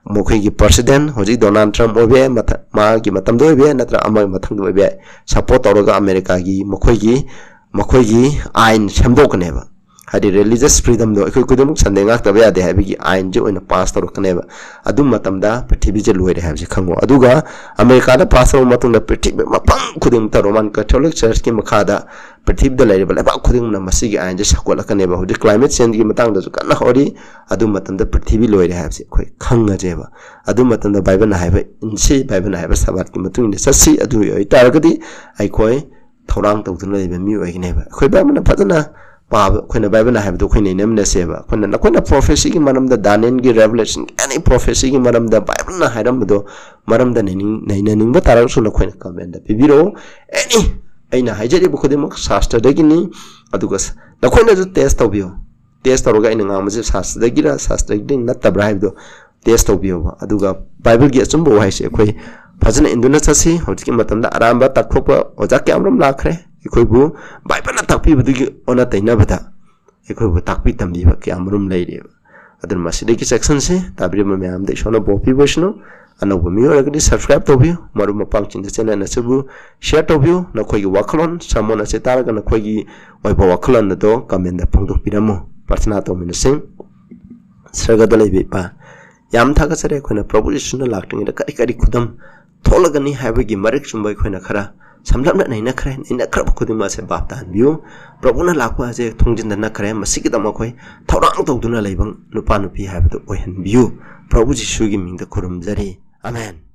ꯃꯈꯣꯏꯒꯤ ꯄ꯭ꯔꯁꯤꯗꯦꯟ, ꯍꯧꯖꯤꯛ ꯗꯣꯅꯥꯜꯗ ꯇ꯭ꯔꯝꯞ ꯑꯣꯏꯕ ꯌꯥꯏ, ꯃꯊ-, ꯃꯥꯒꯤ ꯃꯇꯝꯗ ꯑꯣꯏꯕ ꯌꯥꯏ, ꯅꯠꯇ꯭ꯔꯒ ꯑꯃꯒꯤ ꯃꯊꯪꯗ ꯑꯣꯏꯕ ꯌꯥꯏ, ꯁꯄꯣꯔꯠ ꯇꯧꯔꯒ ꯑꯃꯦꯔꯤꯀꯥꯒꯤ ꯃꯈꯣꯏꯒꯤ, ꯃꯈꯣꯏꯒꯤ ꯑꯥꯏꯟ ꯁꯦꯝꯗꯣꯛꯀꯅꯦꯕ꯫ ꯍꯥꯏꯗꯤ ꯔꯤꯂꯤꯖꯁ ꯐ꯭ꯔꯤꯗꯝꯗꯣ, ꯑꯩꯈꯣꯏ ꯈꯨꯗꯤꯡꯃꯛ ꯁꯟꯗꯦ ꯉꯥꯛꯇꯕ ꯌꯥꯗꯦ ꯍꯥꯏꯕꯒꯤ ꯑꯥꯏꯟꯁꯦ ꯑꯣꯏꯅ ꯄꯥꯁ ꯇꯧꯔꯛꯀꯅꯦꯕ꯫ ꯑꯗꯨ ꯃꯇꯝꯗ ꯄ꯭ꯔꯤꯊꯤꯕꯤꯁꯦ ꯂꯣꯏꯔꯦ ꯍꯥꯏꯕꯁꯦ ꯈꯪꯉꯣ꯫ ꯑꯗꯨꯒ ꯑꯃꯦꯔꯤꯀꯥꯗ ꯄꯥꯁ ꯇꯧꯔꯕ ꯃꯇꯨꯡꯗ ꯄ꯭ꯔꯤꯊꯤꯕꯤ ꯃꯐꯝ ꯈꯨꯗꯤꯡꯃꯛꯇ ꯔꯣꯃꯥꯟ ꯀꯦꯊꯣꯂꯤꯛ ꯆꯔꯆꯀꯤ ꯃꯈꯥꯗ ꯄ꯭ꯔꯤꯊꯤꯕꯤꯗ ꯂꯩꯔꯤꯕ ꯂꯩꯕꯥꯛ ꯈꯨꯗꯤꯡꯃꯛꯅ ꯃꯁꯤꯒꯤ ꯑꯥꯏꯟꯁꯦ ꯁꯧꯒꯠꯂꯛꯀꯅꯦꯕ꯫ ꯍꯧꯖꯤꯛ ꯀ꯭ꯂꯥꯏꯃꯦꯠ ꯆꯦꯟꯖꯒꯤ ꯃꯇꯥꯡꯗꯁꯨ ꯀꯟꯅ ꯍꯧꯔꯤ꯫ ꯑꯗꯨ ꯃꯇꯝꯗ ꯄ꯭ꯔꯤꯊꯤꯕꯤ ꯂꯣꯏꯔꯦ ꯍꯥꯏꯕꯁꯦ ꯑꯩꯈꯣꯏ ꯈꯪꯉꯁꯦꯕ꯫ ꯑꯗꯨ ꯃꯇꯝꯗ ꯕꯥꯏꯕꯜꯅ ꯍꯥꯏꯕ ꯏꯟꯁꯤ, ꯕꯥꯏꯕꯜꯅ ꯍꯥꯏꯕ ꯁꯕꯥꯠꯀꯤ ꯃꯇꯨꯡ ꯏꯟꯅ ꯆꯠꯁꯤ꯫ ꯑꯗꯨ ꯑꯣꯏꯇꯥꯔꯒꯗꯤ ꯑꯩꯈꯣꯏ ꯊꯧꯔꯥꯡ ꯇꯧꯗꯨꯅ ꯂꯩꯕ ꯃꯤ ꯑꯣꯏꯒꯅꯦꯕ꯫ ꯑꯩꯈꯣꯏ ꯕꯥꯏꯕꯜꯅ ꯐꯖꯅ ꯄꯥꯕ, ꯑꯩꯈꯣꯏꯅ ꯕꯥꯏꯕꯜꯅ ꯍꯥꯏꯕꯗꯣ ꯑꯩꯈꯣꯏ ꯅꯩꯅꯃꯤꯟꯅꯁꯦꯕ꯫ ꯑꯩꯈꯣꯏꯅ, ꯅꯈꯣꯏꯅ ꯄ꯭ꯔꯣꯐꯦꯁꯤꯒꯤ ꯃꯔꯝꯗ, ꯗꯥꯅꯤꯌꯦꯜꯒꯤ, ꯔꯦꯚꯦꯂꯦꯁꯟꯒꯤ, ꯑꯦꯅꯤ ꯄ꯭ꯔꯣꯐꯦꯁꯤꯒꯤ ꯃꯔꯝꯗ ꯕꯥꯏꯕꯜꯅ ꯍꯥꯏꯔꯝꯕꯗꯣ ꯃꯔꯝꯗ ꯅꯩꯅꯤꯡ-, ꯅꯩꯅꯅꯤꯡꯕ ꯇꯥꯔꯒꯁꯨ ꯅꯈꯣꯏꯅ ꯀꯃꯦꯟꯗ ꯄꯤꯕꯤꯔꯛꯑꯣ꯫ ꯑꯦꯅꯤ, ꯑꯩꯅ ꯍꯥꯏꯖꯔꯤꯕ ꯈꯨꯗꯤꯡꯃꯛ ꯁꯥꯁꯇ꯭ꯔꯗꯒꯤꯅꯤ꯫ ꯑꯗꯨꯒ ꯁ-, ꯅꯈꯣꯏꯅꯁꯨ ꯇꯦꯁ ꯇꯧꯕꯤꯌꯨ꯫ ꯇꯦꯁ ꯇꯧꯔꯒ ꯑꯩꯅ ꯉꯥꯡꯕꯁꯦ ꯁꯥꯁꯇ꯭ꯔꯗꯒꯤꯔ ꯁꯥꯁꯇ꯭ꯔꯗꯒꯤ ꯅꯠꯇꯕ꯭ꯔꯥ ꯍꯥꯏꯕꯗꯣ ꯇꯦꯁ ꯇꯧꯕꯤꯌꯣꯕ꯫ ꯑꯗꯨꯒ ꯕꯥꯏꯕꯜꯒꯤ ꯑꯆꯨꯝꯕ ꯋꯥꯍꯩꯁꯦ ꯑꯩꯈꯣꯏ ꯐꯖꯅ ꯏꯟꯗꯨꯅ ꯆꯠꯁꯤ꯫ ꯍꯧꯖꯤꯛꯀꯤ ꯃꯇꯝꯗ ꯑꯔꯥꯟꯕ ꯇꯥꯛꯊꯣꯛꯄ ꯑꯣꯖꯥ ꯀꯌꯥꯃꯔꯨꯝ ꯂꯥꯛꯈ꯭ꯔꯦ꯫ ꯑꯩꯈꯣꯏꯕꯨ ꯕꯥꯏꯕꯜꯅ ꯇꯥꯛꯄꯤꯕꯗꯨꯒꯤ ꯑꯣꯟꯅ ꯇꯩꯅꯕꯗ ꯑꯩꯈꯣꯏꯕꯨ ꯇꯥꯛꯄꯤ ꯇꯝꯕꯤꯕ ꯀꯌꯥꯃꯔꯨꯝ ꯂꯩꯔꯤꯕ꯫ ꯑꯗꯨꯅ ꯃꯁꯤꯗꯒꯤ ꯆꯦꯛꯁꯤꯟꯁꯤ꯫ ꯇꯥꯕꯤꯔꯤꯕ ꯃꯌꯥꯝꯗ ꯏꯁꯣꯔꯅ ꯕꯣꯔ ꯄꯤꯕ ꯑꯣꯏꯁꯅꯨ꯫ ꯑꯅꯧꯕ ꯃꯤ ꯑꯣꯏꯔꯒꯗꯤ subscribe ꯇꯧꯕꯤꯌꯨ꯫ ꯃꯔꯨꯞ ꯃꯄꯥꯡꯁꯤꯡꯗ channel ꯑꯁꯤꯕꯨ share ꯇꯧꯕꯤꯌꯨ꯫ ꯅꯈꯣꯏꯒꯤ ꯋꯥꯈꯜꯂꯣꯟ, sermon ꯑꯁꯤ ꯇꯥꯔꯒ ꯅꯈꯣꯏꯒꯤ ꯑꯣꯏꯕ ꯋꯥꯈꯜꯂꯣꯟ ꯑꯗꯣ comment ꯐꯣꯡꯗꯣꯛꯄꯤꯔꯝꯃꯨ꯫ ꯄ꯭ꯔꯊꯅꯥ ꯇꯧꯃꯤꯟꯅꯁꯤ꯫ ꯁꯔꯒꯗ ꯂꯩꯕ ꯏꯄꯥ, ꯌꯥꯝ ꯊꯥꯒꯠꯆꯔꯤ꯫ ꯑꯩꯈꯣꯏꯅ ꯄ꯭ꯔꯚꯨ ꯌꯤꯁꯨꯅ ꯂꯥꯛꯇ꯭ꯔꯤꯉꯩꯗ ꯀꯔꯤ ꯀꯔꯤ ꯈꯨꯗꯝ ꯊꯣꯛꯂꯒꯅꯤ ꯍꯥꯏꯕꯒꯤ ꯃꯔꯤꯛ ꯆꯨꯝꯕ ꯑꯩꯈꯣꯏꯅ ꯈꯔ ꯁꯝꯂꯞꯅ ꯅꯩꯅꯈ꯭ꯔꯦ꯫ ꯅꯩꯅꯈ꯭ꯔꯕ ꯈꯨꯗꯤꯡꯃꯛ ꯑꯁꯦ ꯚꯥꯞ ꯇꯥꯍꯟꯕꯤꯌꯨ꯫ ꯄ꯭ꯔꯚꯨꯅ ꯂꯥꯛꯄ ꯑꯁꯦ ꯊꯣꯡꯖꯤꯟꯗ ꯅꯛꯈ꯭ꯔꯦ꯫ ꯃꯁꯤꯒꯤꯗꯃꯛ ꯑꯩꯈꯣꯏ ꯊꯧꯔꯥꯡ ꯇꯧꯗꯨꯅ ꯂꯩꯕ ꯅꯨꯄꯥ ꯅꯨꯄꯤ ꯍꯥꯏꯕꯗꯨ ꯑꯣꯏꯍꯟꯕꯤꯌꯨ꯫ ꯄ꯭ꯔꯚꯨ ꯖꯤꯁꯨꯒꯤ ꯃꯤꯡꯗ ꯈꯨꯔꯨꯝꯖꯔꯤ꯫ ꯑꯃꯦꯟ꯫